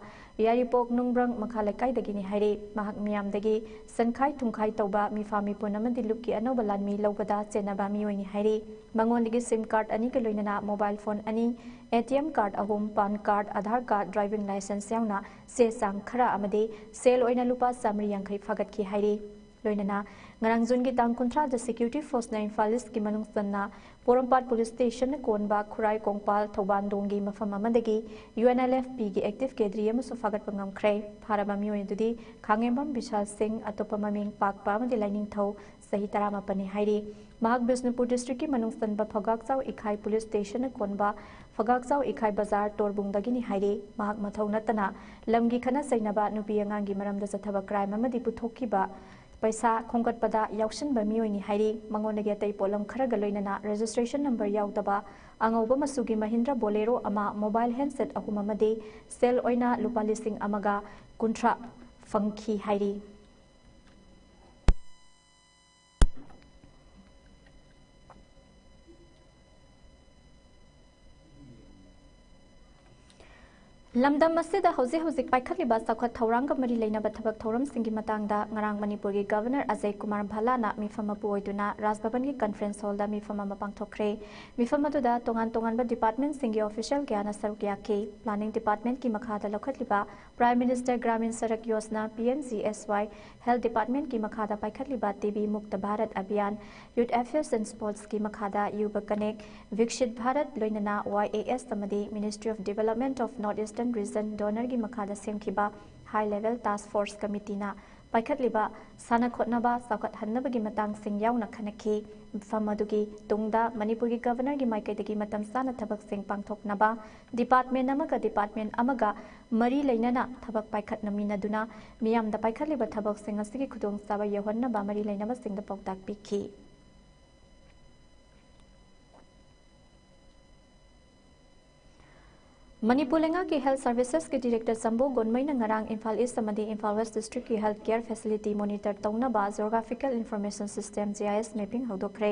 ꯌꯥꯏꯔꯤꯄꯣꯛ ꯅꯨꯡꯕ꯭ꯔꯪ ꯃꯈꯥ ꯂꯩꯀꯥꯏꯗꯒꯤꯅꯤ ꯍꯥꯏꯔꯤ꯫ ꯃꯍꯥꯛ ꯃꯤꯌꯥꯝꯗꯒꯤ ꯁꯦꯟꯈꯥꯏ ꯊꯨꯝꯈꯥꯏ ꯇꯧꯕ, ꯃꯤꯐꯥ ꯃꯤꯄꯨꯟ ꯑꯃꯗꯤ ꯂꯨꯞꯀꯤ ꯑꯅꯧꯕ ꯂꯥꯟꯃꯤ ꯂꯧꯕꯗ ꯆꯦꯟꯅꯕ ꯃꯤꯑꯣꯏꯅꯤ ꯍꯥꯏꯔꯤ꯫ ꯃꯉꯣꯟꯗꯒꯤ ꯁꯤꯝ ꯀꯥꯔꯗ ꯑꯅꯤꯒ ꯂꯣꯏꯅꯅ ꯃꯣꯕꯥꯏꯜ ꯐꯣꯟ ꯑꯅꯤ, ꯑꯦ ꯇꯤ ꯑꯦꯝ ꯀꯥꯔꯗ ꯑꯍꯨꯝ, PAN card, Aadhaar card, driving licence ꯌꯥꯎꯅ ꯆꯦ ꯆꯥꯡ ꯈꯔ ꯑꯃꯗꯤ ꯁꯦꯜ ꯑꯣꯏꯅ ꯂꯨꯄꯥ ꯆꯥꯃꯔꯤ ꯌꯥꯡꯈꯩ ꯐꯥꯒꯠꯈꯤ ꯍꯥꯏꯔꯤ꯫ ꯂꯣꯏꯅꯅ ꯉꯔꯥꯡ ꯖꯨꯟꯒꯤ ꯇꯥꯡ ꯀꯨꯟꯊ꯭ꯔꯥꯗ ꯁꯦꯀ꯭ꯌꯨꯔꯤꯇꯤ ꯐꯣꯔꯁꯅ ꯏꯝꯐꯥꯜ ꯏꯁꯀꯤ ꯃꯅꯨꯡ ꯆꯟꯅ ꯄꯣꯔꯣꯝꯄꯥꯠ ꯄꯨꯂꯤꯁ ꯁ꯭ꯇꯦꯁꯟꯅ ꯀꯣꯟꯕ ꯈꯨꯔꯥꯏ ꯀꯣꯡꯄꯥꯜ ꯊꯧꯕꯥꯟꯗꯣꯡꯒꯤ ꯃꯐꯝ ꯑꯃꯗꯒꯤ ꯌꯨ ꯑꯦꯟ ꯑꯦꯜ ꯑꯦꯐ ꯄꯤꯒꯤ ꯑꯦꯛꯇꯤꯚ ꯀꯦꯗ꯭ꯔꯤ ꯑꯃꯁꯨ ꯐꯥꯒꯠꯄ ꯉꯝꯈ꯭ꯔꯦ꯫ ꯐꯥꯔꯕ ꯃꯤꯑꯣꯏ ꯑꯗꯨꯗꯤ ꯈꯥꯉꯦꯝꯕꯝ ꯕꯤꯁꯥꯜ ꯁꯤꯡ, ꯑꯇꯣꯞꯄ ꯃꯃꯤꯡ ꯄꯥꯛꯄ ꯑꯃꯗꯤ ꯂꯥꯏꯅꯤꯡꯊꯧ, ꯆꯍꯤ ꯇꯔꯥꯃꯥꯄꯟꯅꯤ ꯍꯥꯏꯔꯤ꯫ ꯃꯍꯥꯛ ꯕꯤꯁꯅꯨꯄꯨꯔ ꯗꯤꯁꯇ꯭ꯔꯤꯛꯀꯤ ꯃꯅꯨꯡ ꯆꯟꯕ ꯐꯒꯥꯛꯆꯥꯎ ꯏꯈꯥꯏ ꯄꯨꯂꯤꯁ ꯁ꯭ꯇꯦꯁꯟꯅ ꯀꯣꯟꯕ ꯐꯒꯥꯛꯆꯥꯎ ꯏꯈꯥꯏ ꯕꯖꯥꯔ ꯇꯣꯔꯕꯨꯡꯗꯒꯤꯅꯤ ꯍꯥꯏꯔꯤ꯫ ꯃꯍꯥꯛ ꯃꯊꯧ ꯅꯠꯇꯅ ꯂꯝꯒꯤ ꯈꯠꯅ ꯆꯩꯅꯕ, ꯅꯨꯄꯤ ꯑꯉꯥꯡꯒꯤ ꯃꯔꯝꯗ ꯆꯠꯊꯕ ꯀ꯭ꯔꯥꯏꯝ ꯑꯃꯗꯤ ꯄꯨꯊꯣꯛꯈꯤꯕ ꯄꯩꯁꯥ ꯈꯣꯝꯒꯠꯄꯗ ꯌꯥꯎꯁꯤꯟꯕ ꯃꯤꯑꯣꯏꯅꯤ ꯍꯥꯏꯔꯤ꯫ ꯃꯉꯣꯟꯗꯒꯤ ꯑꯇꯩ ꯄꯣꯠꯂꯝ ꯈꯔꯒ ꯂꯣꯏꯅꯅ ꯔꯦꯖꯤꯁꯇ꯭ꯔꯦꯁꯟ ꯅꯝꯕꯔ ꯌꯥꯎꯗꯕ ꯑꯉꯧꯕ ꯃꯆꯨꯒꯤ ꯃꯍꯤꯟꯗ꯭ꯔ ꯕꯣꯂꯦꯔꯣ ꯑꯃ, ꯃꯣꯕꯥꯏꯜ ꯍꯦꯟꯁꯦꯠ ꯑꯍꯨꯝ ꯑꯃꯗꯤ ꯁꯦꯜ ꯑꯣꯏꯅ ꯂꯨꯄꯥ ꯂꯤꯁꯤꯡ ꯑꯃꯒ ꯀꯨꯟꯊ꯭ꯔꯥ ꯐꯪꯈꯤ ꯍꯥꯏꯔꯤ꯫ ꯂꯝꯗꯝ ꯑꯁꯤꯗ ꯍꯧꯖꯤꯛ ꯍꯧꯖꯤꯛ ꯄꯥꯏꯈꯠꯂꯤꯕ ꯆꯥꯎꯈꯠ ꯊꯧꯔꯥꯡꯒ ꯃꯔꯤ ꯂꯩꯅꯕ ꯊꯕꯛ ꯊꯧꯔꯝꯁꯤꯡꯒꯤ ꯃꯇꯥꯡꯗ ꯉꯔꯥꯡ ꯃꯅꯤꯄꯨꯔꯒꯤ ꯒꯕꯔꯅꯔ ꯑꯖꯌ ꯀꯨꯃꯥꯔ ꯚꯜꯂꯥꯅ ꯃꯤꯐꯝ ꯃꯄꯨ ꯑꯣꯏꯗꯨꯅ ꯔꯥꯖ ꯚꯕꯟꯒꯤ ꯀꯟꯐꯔꯦꯟꯁ ꯍꯣꯜꯗ ꯃꯤꯐꯝ ꯑꯃ ꯄꯥꯡꯊꯣꯛꯈ꯭ꯔꯦ꯫ ꯃꯤꯐꯝ ꯑꯗꯨꯗ ꯇꯣꯉꯥꯟ ꯇꯣꯉꯥꯟꯕ ꯗꯤꯄꯥꯔꯠꯃꯦꯟꯠꯁꯤꯡꯒꯤ ꯑꯣꯐꯤꯁꯤꯌꯦꯜ ꯀꯌꯥꯅ ꯁꯔꯨꯛ ꯌꯥꯈꯤ꯫ ꯄ꯭ꯂꯥꯅꯤꯡ ꯗꯤꯄꯥꯔꯠꯃꯦꯟꯠꯀꯤ ꯃꯈꯥꯗ ꯂꯧꯈꯠꯂꯤꯕ prime minister Gramin Sadak Yojana, P M G S Y, health ꯗꯤꯄꯥꯔꯠꯃꯦꯟꯠꯀꯤ ꯃꯈꯥꯗ ꯄꯥꯏꯈꯠꯂꯤꯕ T B Mukt Bharat Abhiyan, youth affairs and ꯁ꯭ꯄꯣꯔꯠꯁꯀꯤ ꯃꯈꯥꯗ ꯌꯨꯕ ꯀꯅꯦꯛ, ꯚꯤꯛꯁꯤꯠ ꯚꯥꯔꯠ, ꯂꯣꯏꯅꯅ ꯋꯥꯏ ꯑꯦ ꯑꯦꯁ ꯑꯃꯗꯤ Ministry of Development of North Eastern Region, ꯗꯣꯅꯔꯒꯤ ꯃꯈꯥꯗ ꯁꯦꯝꯈꯤꯕ ꯍꯥꯏ ꯂꯦꯚꯦꯜ ꯇꯥꯁꯛ ꯐꯣꯔꯁ ꯀꯃꯤꯇꯤꯅ ꯄꯥꯏꯈꯠꯂꯤꯕ ꯁꯥꯟꯅ ꯈꯣꯠꯅꯕ ꯆꯥꯎꯈꯠꯍꯟꯅꯕꯒꯤ ꯃꯇꯥꯡꯁꯤꯡ ꯌꯥꯎꯅ ꯈꯟꯅꯈꯤ꯫ ꯃꯐꯝ ꯑꯗꯨꯒꯤ ꯇꯨꯡꯗ ꯃꯅꯤꯄꯨꯔꯒꯤ ꯒꯕꯔꯅꯔꯒꯤ ꯃꯥꯏꯀꯩꯗꯒꯤ ꯃꯇꯝ ꯆꯥꯅ ꯊꯕꯛꯁꯤꯡ ꯄꯥꯡꯊꯣꯛꯅꯕ ꯗꯤꯄꯥꯔꯠꯃꯦꯟꯠ ꯑꯃꯒ ꯗꯤꯄꯥꯔꯠꯃꯦꯟꯠ ꯑꯃꯒ ꯃꯔꯤ ꯂꯩꯅꯅ ꯊꯕꯛ ꯄꯥꯏꯈꯠꯅꯃꯤꯟꯅꯗꯨꯅ ꯃꯤꯌꯥꯝꯗ ꯄꯥꯏꯈꯠꯂꯤꯕ ꯊꯕꯛꯁꯤꯡ ꯑꯁꯤꯒꯤ ꯈꯨꯗꯣꯡꯆꯥꯕ ꯌꯧꯍꯟꯅꯕ ꯃꯔꯤ ꯂꯩꯅꯕꯁꯤꯡꯗ ꯄꯥꯎꯇꯥꯛ ꯄꯤꯈꯤ꯫ ꯃꯅꯤꯄꯨꯔ ꯂꯩꯉꯥꯛꯀꯤ ꯍꯦꯜꯊ ꯁꯔꯚꯤꯁꯦꯁꯀꯤ ꯗꯤꯔꯦꯛꯇꯔ ꯆꯝꯕꯣ ꯒꯣꯟꯃꯩꯅ ꯉꯔꯥꯡ ꯏꯝꯐꯥꯜ ꯏꯁ ꯑꯃꯗꯤ ꯏꯝꯐꯥꯜ ꯋꯦꯁ ꯗꯤꯁꯇ꯭ꯔꯤꯛꯀꯤ ꯍꯦꯜꯊ ꯀꯦꯌꯔ ꯐꯦꯁꯤꯂꯤꯇꯤ ꯃꯣꯅꯤꯇꯔ ꯇꯧꯅꯕ geographical information system, G I S, mapping ꯍꯧꯗꯣꯛꯈ꯭ꯔꯦ꯫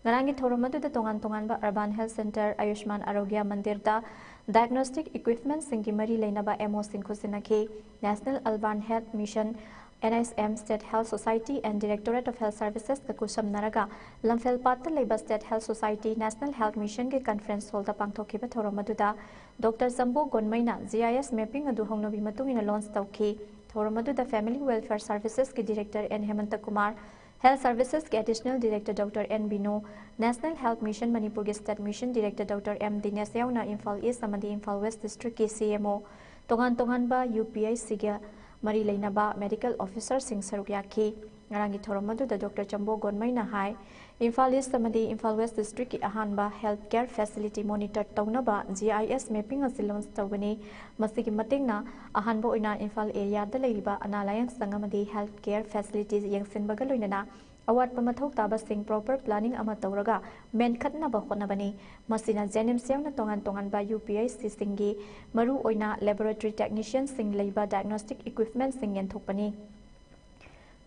ꯉꯔꯥꯡꯒꯤ ꯊꯧꯔꯝ ꯑꯗꯨꯗ ꯇꯣꯉꯥꯟ ꯇꯣꯉꯥꯟꯕ urban health centre, Ayushman Arogya ꯃꯟꯗꯤꯔꯗ ꯗꯥꯏꯒꯅꯣꯁꯇꯤꯛ ꯏꯀ꯭ꯋꯤꯞꯃꯦꯟꯠꯁꯤꯡꯒꯤ ꯃꯔꯤ ꯂꯩꯅꯕ ꯑꯦꯝ ꯑꯣꯁꯤꯡ ꯈꯨꯠꯁꯤꯟꯅꯈꯤ꯫ National urban health mission, N S M, state health society and directorate of health ꯁꯔꯚꯤꯁꯦꯁꯀ ꯈꯨꯠꯁꯝꯅꯔꯒ ꯂꯝꯐꯦꯜꯄꯥꯠꯇ ꯂꯩꯕ state health society national health ꯃꯤꯁꯟꯒꯤ ꯀꯟꯐꯔꯦꯟꯁ ꯍꯣꯜꯗ ꯄꯥꯡꯊꯣꯛꯈꯤꯕ ꯊꯧꯔꯝ ꯑꯗꯨꯗ doctor Chambo ꯒꯣꯟꯃꯩꯅ G I S mapping ꯑꯗꯨ ꯍꯧꯅꯕꯤ ꯃꯇꯨꯡ ꯏꯟꯅ ꯂꯣꯟꯆ ꯇꯧꯈꯤ꯫ ꯊꯧꯔꯝ ꯑꯗꯨꯗ ꯐꯦꯃꯤꯂꯤ ꯋꯦꯜꯐꯤꯌꯔ ꯁꯔꯚꯤꯁꯦꯁꯀꯤ director N Hemanta Kumar, health ꯁꯔꯚꯤꯁꯦꯁꯀꯤ additional director doctor N Bino, national health mission ꯃꯅꯤꯄꯨꯔꯒꯤ state mission director doctor M Dinesh ꯌꯥꯎꯅ ꯏꯝꯐꯥꯜ ꯏꯁ ꯑꯃꯗꯤ ꯏꯝꯐꯥꯜ ꯋꯦꯁ ꯗꯤꯁꯇ꯭ꯔꯤꯛꯀꯤ ꯁꯤ ꯑꯦꯝ ꯑꯣ, ꯇꯣꯉꯥꯟ ꯇꯣꯉꯥꯟꯕ ꯌꯨ ꯄꯤ ꯑꯩꯆ ꯁꯤꯒ ꯃꯔꯤ ꯂꯩꯅꯕ ꯃꯦꯗꯤꯀꯦꯜ ꯑꯣꯐꯤꯁꯔꯁꯤꯡ ꯁꯔꯨꯛ ꯌꯥꯈꯤ꯫ ꯉꯔꯥꯡꯒꯤ ꯊꯧꯔꯝ ꯑꯗꯨꯗ ꯗꯣꯛꯇꯔ ꯆꯝꯕꯣ ꯒꯣꯟꯃꯩꯅ ꯍꯥꯏ, ꯏꯝꯐꯥꯜ ꯏꯁ ꯑꯃꯗꯤ ꯏꯝꯐꯥꯜ ꯋꯦꯁ ꯗꯤꯁꯇ꯭ꯔꯤꯛꯀꯤ ꯑꯍꯥꯟꯕ ꯍꯦꯜꯊ ꯀꯦꯌꯔ ꯐꯦꯁꯤꯂꯤꯇꯤ ꯃꯣꯅꯤꯇꯔ ꯇꯧꯅꯕ ꯖꯤ ꯑꯥꯏ ꯑꯦꯁ ꯃꯦꯄꯤꯡ ꯑꯁꯤ ꯂꯣꯟꯆ ꯇꯧꯒꯅꯤ꯫ ꯃꯁꯤꯒꯤ ꯃꯇꯦꯡꯅ ꯑꯍꯥꯟꯕ ꯑꯣꯏꯅ ꯏꯝꯐꯥꯜ ꯑꯦꯔꯤꯌꯥꯗ ꯂꯩꯔꯤꯕ ꯑꯅꯥ ꯂꯥꯌꯦꯡ ꯁꯪ ꯑꯃꯗꯤ ꯍꯦꯜꯊ ꯀꯦꯌꯔ ꯐꯦꯁꯤꯂꯤꯇꯤꯁ ꯌꯦꯡꯁꯤꯟꯕꯒ ꯂꯣꯏꯅꯅ ꯑꯋꯥꯠꯄ ꯃꯊꯧ ꯇꯥꯕꯁꯤꯡ ꯄ꯭ꯔꯣꯄꯔ ꯄ꯭ꯂꯥꯅꯤꯡ ꯑꯃ ꯇꯧꯔꯒ ꯃꯦꯟꯈꯠꯅꯕ ꯍꯣꯠꯅꯕꯅꯤ꯫ ꯃꯁꯤꯅ ꯖꯦꯅꯤꯝꯁ ꯌꯥꯎꯅ ꯇꯣꯉꯥꯟ ꯇꯣꯉꯥꯟꯕ ꯌꯨ ꯄꯤ ꯑꯩꯆ ꯁꯤꯁꯤꯡꯒꯤ ꯃꯔꯨꯑꯣꯏꯅ ꯂꯦꯕꯣꯔꯦꯇꯔꯤ ꯇꯦꯛꯅꯤꯁꯤꯌꯟꯁꯤꯡ ꯂꯩꯕ ꯗꯥꯏꯒꯅꯣꯁꯇꯤꯛ ꯏꯀ꯭ꯋꯤꯞꯃꯦꯟꯠꯁꯤꯡ ꯌꯦꯟꯊꯣꯛꯄꯅꯤ꯫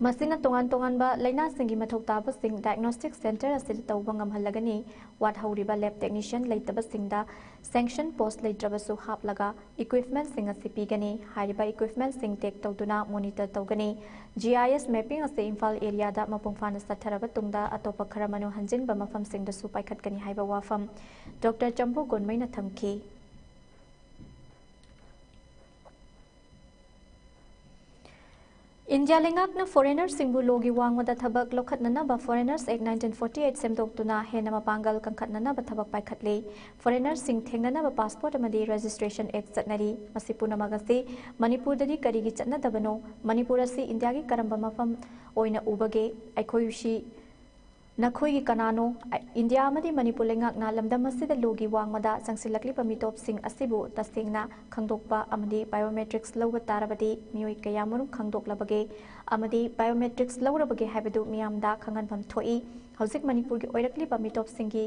ꯃꯁꯤꯅ ꯇꯣꯉꯥꯟ ꯇꯣꯉꯥꯟꯕ ꯂꯩꯅꯥꯁꯤꯡꯒꯤ ꯃꯊꯧ ꯇꯥꯕꯁꯤꯡ diagnostic centre ꯑꯁꯤꯗ ꯇꯧꯕ ꯉꯝꯍꯜꯂꯒꯅꯤ꯫ ꯋꯥꯠꯍꯧꯔꯤꯕ lab technician ꯂꯩꯇꯕꯁꯤꯡꯗ sanction post ꯂꯩꯇ꯭ꯔꯕꯁꯨ ꯍꯥꯞꯂꯒ equipmentꯁꯤꯡ ꯑꯁꯤ ꯄꯤꯒꯅꯤ꯫ ꯍꯥꯏꯔꯤꯕ equipmentꯁꯤꯡ tag ꯇꯧꯗꯨꯅ monitor ꯇꯧꯒꯅꯤ꯫ GIS mapping ꯑꯁꯤ ꯏꯝꯐꯥꯜ areaꯗ ꯃꯄꯨꯡ ꯐꯥꯅ ꯆꯠꯊꯔꯕ ꯇꯨꯡꯗ ꯑꯇꯣꯞꯄ ꯈꯔ ꯃꯅꯨꯡ ꯍꯟꯖꯤꯟꯕ ꯃꯐꯝꯁꯤꯡꯗꯁꯨ ꯄꯥꯏꯈꯠꯀꯅꯤ ꯍꯥꯏꯕ ꯋꯥꯐꯝ Doctor ꯆꯝꯕꯨ ꯒꯣꯟꯃꯩꯅ ꯊꯝꯈꯤ꯫ ꯏꯟꯗꯤꯌꯥ ꯂꯩꯉꯥꯛꯅ foreignerꯁꯤꯡꯕꯨ ꯂꯣꯒꯤ ꯋꯥꯡꯃꯗ ꯊꯕꯛ ꯂꯧꯈꯠꯅꯅꯕ Foreigners Act nineteen forty eight ꯁꯦꯝꯗꯣꯛꯇꯨꯅ ꯍꯦꯟꯅ ꯃꯄꯥꯡꯒꯜ ꯀꯟꯈꯠꯅꯅꯕ ꯊꯕꯛ ꯄꯥꯏꯈꯠꯂꯤ꯫ Foreignerꯁꯤꯡ ꯊꯦꯡꯅꯅꯕ passport ꯑꯃꯗꯤ registration act ꯆꯠꯅꯔꯤ꯫ ꯃꯁꯤ ꯄꯨꯝꯅꯃꯛ ꯑꯁꯤ ꯃꯅꯤꯄꯨꯔꯗꯗꯤ ꯀꯔꯤꯒꯤ ꯆꯠꯅꯗꯕꯅꯣ? ꯃꯅꯤꯄꯨꯔ ꯑꯁꯤ ꯏꯟꯗꯤꯌꯥꯒꯤ ꯀꯔꯝꯕ ꯃꯐꯝ ꯑꯣꯏꯅ ꯎꯕꯒꯦ? ꯑꯩꯈꯣꯏꯁꯤ ꯅꯈꯣꯏꯒꯤ ꯀꯅꯥꯅꯣ? ꯏꯟꯗꯤꯌꯥ ꯑꯃꯗꯤ ꯃꯅꯤꯄꯨꯔ ꯂꯩꯉꯥꯛꯅ ꯂꯝꯗꯝ ꯑꯁꯤꯗ ꯂꯣꯒꯤ ꯋꯥꯡꯃꯗ ꯆꯪꯁꯤꯜꯂꯛꯂꯤꯕ ꯃꯤꯇꯣꯞꯁꯤꯡ ꯑꯁꯤꯕꯨ ꯇꯁꯦꯡꯅ ꯈꯪꯗꯣꯛꯄ ꯑꯃꯗꯤ biometrics ꯂꯧꯕ ꯇꯥꯔꯕꯗꯤ ꯃꯤꯑꯣꯏ ꯀꯌꯥꯃꯔꯨꯝ ꯈꯪꯗꯣꯛꯂꯕꯒꯦ ꯑꯃꯗꯤ biometrics ꯂꯧꯔꯕꯒꯦ ꯍꯥꯏꯕꯗꯨ ꯃꯤꯌꯥꯝꯗ ꯈꯪꯍꯟꯐꯝ ꯊꯣꯛꯏ꯫ ꯍꯧꯖꯤꯛ ꯃꯅꯤꯄꯨꯔꯒꯤ ꯑꯣꯏꯔꯛꯂꯤꯕ ꯃꯤꯇꯣꯞꯁꯤꯡꯒꯤ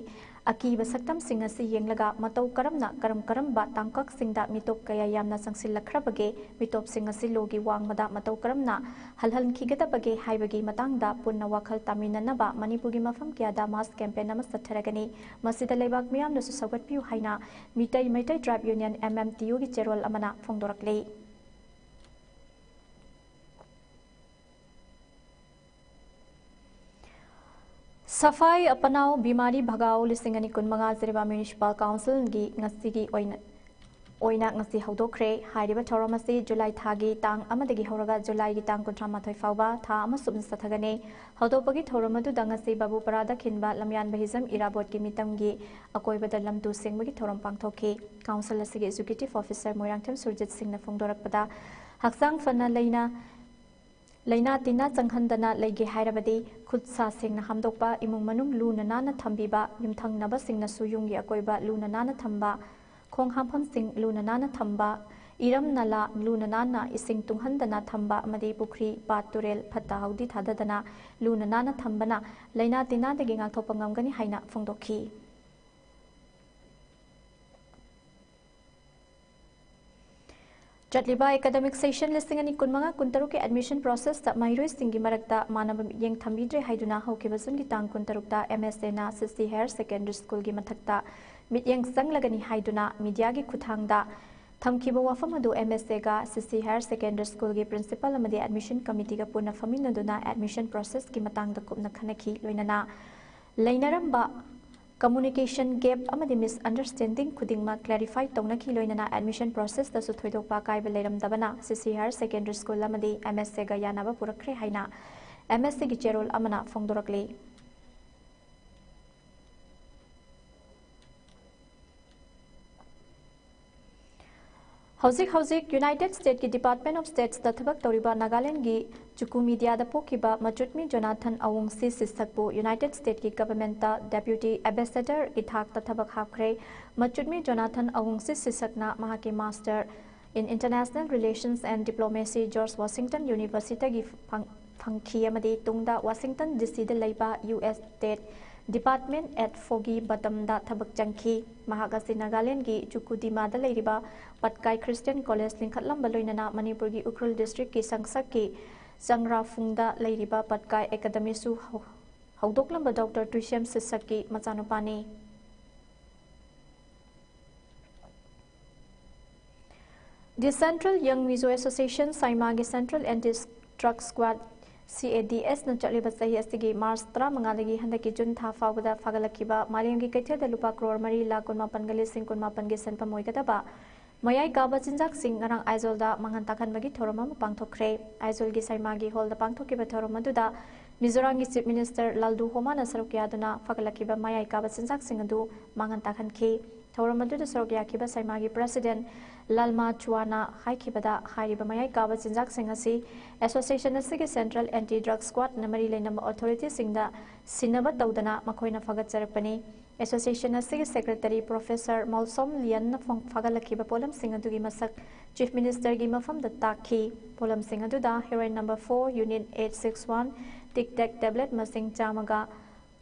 ꯑꯀꯤꯕ ꯁꯛꯇꯝꯁꯤꯡ ꯑꯁꯤ ꯌꯦꯡꯂꯒ ꯃꯇꯧ ꯀꯔꯝꯅ ꯀꯔꯝ ꯀꯔꯝꯕ ꯇꯥꯡꯀꯛꯁꯤꯡꯗ ꯃꯤꯇꯣꯞ ꯀꯌꯥ ꯌꯥꯝꯅ ꯆꯪꯁꯤꯜꯂꯛꯈ꯭ꯔꯕꯒꯦ, ꯃꯤꯇꯣꯞꯁꯤꯡ ꯑꯁꯤ ꯂꯣꯒꯤ ꯋꯥꯡꯃꯗ ꯃꯇꯧ ꯀꯔꯝꯅ ꯍꯜꯍꯟꯈꯤꯒꯗꯕꯒꯦ ꯍꯥꯏꯕꯒꯤ ꯃꯇꯥꯡꯗ ꯄꯨꯟꯅ ꯋꯥꯈꯜ ꯇꯥꯃꯤꯟꯅꯅꯕ ꯃꯅꯤꯄꯨꯔꯒꯤ ꯃꯐꯝ ꯀꯌꯥꯗ mass campaign ꯑꯃ ꯆꯠꯊꯔꯒꯅꯤ꯫ ꯃꯁꯤꯗ ꯂꯩꯕꯥꯛ ꯃꯤꯌꯥꯝꯅꯁꯨ ꯁꯧꯒꯠꯄꯤꯌꯨ ꯍꯥꯏꯅ ꯃꯤꯇꯩ ꯃꯩꯇꯩ Tribe Union, MMTUꯒꯤ ꯆꯦꯔꯣꯜ ꯑꯃꯅ ꯐꯣꯡꯗꯣꯔꯛꯂꯤ꯫ ꯁꯐꯥꯏ ꯑꯄꯅꯥꯎ ꯕꯤꯃꯥꯔꯤ ꯚꯒꯥꯎ ꯂꯤꯁꯤꯡ ꯑꯅꯤ ꯀꯨꯟꯃꯉꯥ ꯖꯤꯔꯤꯕꯥꯝ Municipal Councilꯒꯤ ꯉꯁꯤꯒꯤ ꯑꯣꯏꯅ, ꯑꯣꯏꯅ ꯉꯁꯤ ꯍꯧꯗꯣꯛꯈ꯭ꯔꯦ꯫ ꯍꯥꯏꯔꯤꯕ ꯊꯧꯔꯝ ꯑꯁꯤ ꯖꯨꯂꯥꯏ ꯊꯥꯒꯤ ꯇꯥꯡ ꯑꯃꯗꯒꯤ ꯍꯧꯔꯒ ꯖꯨꯂꯥꯏꯒꯤ ꯇꯥꯡ ꯀꯨꯟꯊ꯭ꯔꯥ ꯃꯥꯊꯣꯏ ꯐꯥꯎꯕ ꯊꯥ ꯑꯃ ꯁꯨꯞꯅ ꯆꯠꯊꯒꯅꯤ꯫ ꯍꯧꯗꯣꯛꯄꯒꯤ ꯊꯧꯔꯝ ꯑꯗꯨꯗ ꯉꯁꯤ ꯕꯥꯕꯨꯄꯔꯥꯗ ꯈꯤꯟꯕ ꯂꯝꯌꯥꯟꯕ ꯍꯤꯖꯝ ꯏꯔꯥꯕꯣꯠꯀꯤ ꯃꯤꯇꯝꯒꯤ ꯑꯀꯣꯏꯕꯗ ꯂꯝ ꯇꯨ ꯁꯦꯡꯕꯒꯤ ꯊꯧꯔꯝ ꯄꯥꯡꯊꯣꯛꯈꯤ꯫ Council ꯑꯁꯤꯒꯤ Executive Officer ꯃꯣꯏꯔꯥꯡꯊꯦꯝ ꯁꯨꯔꯖꯤꯠ ꯁꯤꯡꯅ ꯐꯣꯡꯗꯣꯔꯛꯄꯗ, ꯍꯛꯆꯥꯡ ꯐꯅ ꯂꯩꯅ ꯂꯥꯏꯅꯥ ꯇꯤꯟꯅ ꯆꯪꯍꯟꯗꯅ ꯂꯩꯒꯦ ꯍꯥꯏꯔꯕꯗꯤ ꯈꯨꯠ ꯁꯥ ꯁꯦꯡꯅ ꯍꯥꯝꯗꯣꯛꯄ, ꯏꯃꯨꯡ ꯃꯅꯨꯡ ꯂꯨꯅ ꯅꯥꯟꯅ ꯊꯝꯕꯤꯕ, ꯌꯨꯝꯊꯪꯅꯕꯁꯤꯡꯅꯁꯨ ꯌꯨꯝꯒꯤ ꯑꯀꯣꯏꯕ ꯂꯨꯅ ꯅꯥꯟꯅ ꯊꯝꯕ, ꯈꯣꯡ ꯍꯥꯝꯐꯝꯁꯤꯡ ꯂꯨꯅ ꯅꯥꯟꯅ ꯊꯝꯕ, ꯏꯔꯝ ꯅꯂꯥ ꯂꯨꯅ ꯅꯥꯟꯅ ꯏꯁꯤꯡ ꯇꯨꯡꯍꯟꯗꯅ ꯊꯝꯕ ꯑꯃꯗꯤ ꯄꯨꯈ꯭ꯔꯤ, ꯄꯥꯠ, ꯇꯨꯔꯦꯜ ꯐꯠꯇ ꯍꯥꯎꯗꯤ ꯊꯥꯗꯗꯅ ꯂꯨꯅ ꯅꯥꯟꯅ ꯊꯝꯕꯅ ꯂꯥꯏꯅꯥ ꯇꯤꯟꯅꯗꯒꯤ ꯉꯥꯛꯊꯣꯛꯄ ꯉꯝꯒꯅꯤ ꯍꯥꯏꯅ ꯐꯣꯡꯗꯣꯛꯈꯤ꯫ ꯆꯠꯂꯤꯕ academic session ꯂꯤꯁꯤꯡ ꯑꯅꯤ ꯀꯨꯟꯃꯉꯥ ꯀꯨꯟꯇꯔꯨꯛꯀꯤ admission process ꯇ ꯃꯍꯩꯔꯣꯏꯁꯤꯡꯒꯤ ꯃꯔꯛꯇ ꯃꯥꯟꯅꯕ ꯃꯤꯠꯌꯦꯡ ꯊꯝꯕꯤꯗ꯭ꯔꯦ ꯍꯥꯏꯗꯨꯅ ꯍꯧꯈꯤꯕ ꯖꯨꯟꯒꯤ ꯇꯥꯡ ꯀꯨꯟꯇꯔꯨꯛꯇ M S A ꯅ C C Higher Secondary School ꯒꯤ ꯃꯊꯛꯇ ꯃꯤꯠꯌꯦꯡ ꯆꯪꯂꯒꯅꯤ ꯍꯥꯏꯗꯨꯅ media ꯒꯤ ꯈꯨꯠꯊꯥꯡꯗ ꯊꯝꯈꯤꯕ ꯋꯥꯐꯝ ꯑꯗꯨ M S A ꯒ C C Higher Secondary School ꯒꯤ principal ꯑꯃꯗꯤ admission committee ꯒ ꯄꯨꯟꯅ ꯐꯝꯃꯤꯟꯅꯗꯨꯅ admission process ꯀꯤ ꯃꯇꯥꯡꯗ ꯀꯨꯞꯅ ꯈꯟꯅꯈꯤ꯫ ꯂꯣꯏꯅꯅ ꯂꯩꯅꯔꯝꯕ communication gap ꯑꯃꯗꯤ misunderstanding ꯈꯨꯗꯤꯡꯃꯛ clarify ꯇꯧꯅꯈꯤ꯫ ꯂꯣꯏꯅꯅ admission process ꯇꯁꯨ ꯊꯣꯏꯗꯣꯛꯄ ꯑꯀꯥꯏꯕ ꯂꯩꯔꯝꯗꯕꯅ C C Higher Secondary School ꯑꯃꯗꯤ M S A ꯒ ꯌꯥꯅꯕ ꯄꯨꯔꯛꯈ꯭ꯔꯦ ꯍꯥꯏꯅ M S A ꯒꯤ ꯆꯦꯔꯣꯜ ꯑꯃꯅ ꯐꯣꯡꯗꯣꯔꯛꯂꯤ꯫ ꯍꯧꯖꯤꯛ ꯍꯧꯖꯤꯛ United States ꯀꯤ Department of States ꯇ ꯊꯕꯛ ꯇꯧꯔꯤꯕ ꯅꯥꯒꯥꯂꯦꯟꯒꯤ ꯆꯨꯀꯨ ꯃꯤꯗꯤꯌꯥꯗ ꯄꯣꯛꯈꯤꯕ ꯃꯆꯨꯠꯃꯤ ꯖꯣꯅꯥꯊꯟ ꯑꯋꯨꯡꯁꯤ ꯁꯤꯁꯛꯄꯨ United States ꯀꯤ government ꯇ Deputy Ambassador ꯒꯤ ꯊꯥꯛꯇ ꯊꯕꯛ ꯍꯥꯞꯈ꯭ꯔꯦ꯫ ꯃꯆꯨꯠꯃꯤ ꯖꯣꯅꯥꯊꯟ ꯑꯋꯨꯡꯁꯤ ꯁꯤꯁꯛꯅ ꯃꯍꯥꯛꯀꯤ Master in International Relations and Diplomacy George Washington University ꯗꯒꯤ ꯐꯪ-, ꯐꯪꯈꯤ ꯑꯃꯗꯤ ꯇꯨꯡꯗ Washington D C ꯗ ꯂꯩꯕ U S State Department at Foggy Bottom ꯗ ꯊꯕꯛ ꯆꯪꯈꯤ꯫ ꯃꯍꯥꯛ ꯑꯁꯤ ꯅꯥꯒꯥꯂꯦꯟꯒꯤ ꯆꯨꯀꯨꯗꯤꯃꯥꯗ ꯂꯩꯔꯤꯕ ꯄꯠꯀꯥꯏ Christian College ꯂꯤꯡꯈꯠꯂꯝꯕ ꯂꯣꯏꯅꯅ ꯃꯅꯤꯄꯨꯔꯒꯤ ꯎꯈ꯭ꯔꯨꯜ district ꯀꯤ ꯁꯪꯁꯛꯀꯤ ꯆꯪꯔꯥꯐꯨꯡꯗ ꯂꯩꯔꯤꯕ ꯄꯠꯀꯥꯏ Academy ꯁꯨ ꯍꯧ-, ꯍꯧꯗꯣꯛꯂꯝꯕ Doctor ꯇꯨꯏꯁꯦꯝ ꯁꯤꯁꯛꯀꯤ ꯃꯆꯥꯅꯨꯄꯥꯅꯤ꯫ The Central Young Mizo Association, ꯁꯥꯏꯃꯥꯒꯤ Central Anti Drug Squad, C A D S ꯅ ꯆꯠꯂꯤꯕ ꯆꯍꯤ ꯑꯁꯤꯒꯤ March ꯇꯔꯥꯃꯉꯥꯗꯒꯤ ꯍꯟꯗꯛꯀꯤ June ꯊꯥ ꯐꯥꯎꯕꯗ ꯐꯒꯠꯂꯛꯈꯤꯕ ꯃꯥꯂꯦꯝꯒꯤ ꯀꯩꯊꯦꯜꯗ ꯂꯨꯄꯥ ꯀ꯭ꯔꯣꯔ ꯃꯔꯤ ꯂꯥꯈ ꯀꯨꯟꯃꯥꯄꯟꯒ ꯂꯤꯁꯤꯡ ꯀꯨꯟꯃꯥꯄꯟꯒꯤ ꯁꯦꯟꯐꯝ ꯑꯣꯏꯒꯗꯕ ꯃꯌꯥꯏ ꯀꯥꯕ ꯆꯤꯟꯖꯥꯛꯁꯤꯡ ꯉꯔꯥꯡ ꯑꯥꯏꯖꯣꯜꯗ ꯃꯥꯡꯍꯟ ꯇꯥꯛꯍꯟꯕꯒꯤ ꯊꯧꯔꯝ ꯑꯃ ꯄꯥꯡꯊꯣꯛꯈ꯭ꯔꯦ꯫ ꯑꯥꯏꯖꯣꯜꯒꯤ ꯁꯥꯏꯃꯥꯒꯤ ꯍꯣꯜꯗ ꯄꯥꯡꯊꯣꯛꯈꯤꯕ ꯊꯧꯔꯝ ꯑꯗꯨꯗ ꯃꯤꯖꯣꯔꯥꯝꯒꯤ Chief Minister ꯂꯥꯜꯗꯨ ꯍꯣꯃꯥꯅ ꯁꯔꯨꯛ ꯌꯥꯗꯨꯅ ꯐꯒꯠꯂꯛꯈꯤꯕ ꯃꯌꯥꯏ ꯀꯥꯕ ꯆꯤꯟꯖꯥꯛꯁꯤꯡ ꯑꯗꯨ ꯃꯥꯡꯍꯟ ꯇꯥꯛꯍꯟꯈꯤ꯫ ꯊꯧꯔꯝ ꯑꯗꯨꯗ ꯁꯔꯨꯛ ꯌꯥꯈꯤꯕ ꯁꯥꯏꯃꯥꯒꯤ President ꯂꯥꯜꯃꯥ ꯆꯨꯋꯥꯅ ꯍꯥꯏꯈꯤꯕꯗ, ꯍꯥꯏꯔꯤꯕ ꯃꯌꯥꯏ ꯀꯥꯕ ꯆꯤꯟꯖꯥꯛꯁꯤꯡ ꯑꯁꯤ association ꯑꯁꯤꯒꯤ Central Anti Drug Squad ꯅ ꯃꯔꯤ ꯂꯩꯅꯕ authority ꯁꯤꯡꯗ ꯁꯤꯟꯅꯕ ꯇꯧꯗꯅ ꯃꯈꯣꯏꯅ ꯐꯒꯠꯆꯔꯛꯄꯅꯤ꯫ Association ꯑꯁꯤꯒꯤ Secretary Professor ꯃꯣꯜꯁꯣꯝ ꯂꯤꯌꯟꯅ ꯐꯣꯡ-, ꯐꯥꯒꯠꯂꯛꯈꯤꯕ ꯄꯣꯠꯂꯝꯁꯤꯡ ꯑꯗꯨꯒꯤ ꯃꯁꯛ Chief Minister ꯒꯤ ꯃꯐꯝꯗ ꯇꯥꯛꯈꯤ꯫ ꯄꯣꯠꯂꯝꯁꯤꯡ ꯑꯗꯨꯗ heroin number four, unit eight six one, Tic Tac tablet ꯃꯁꯤꯡ ꯆꯥꯝꯃꯒ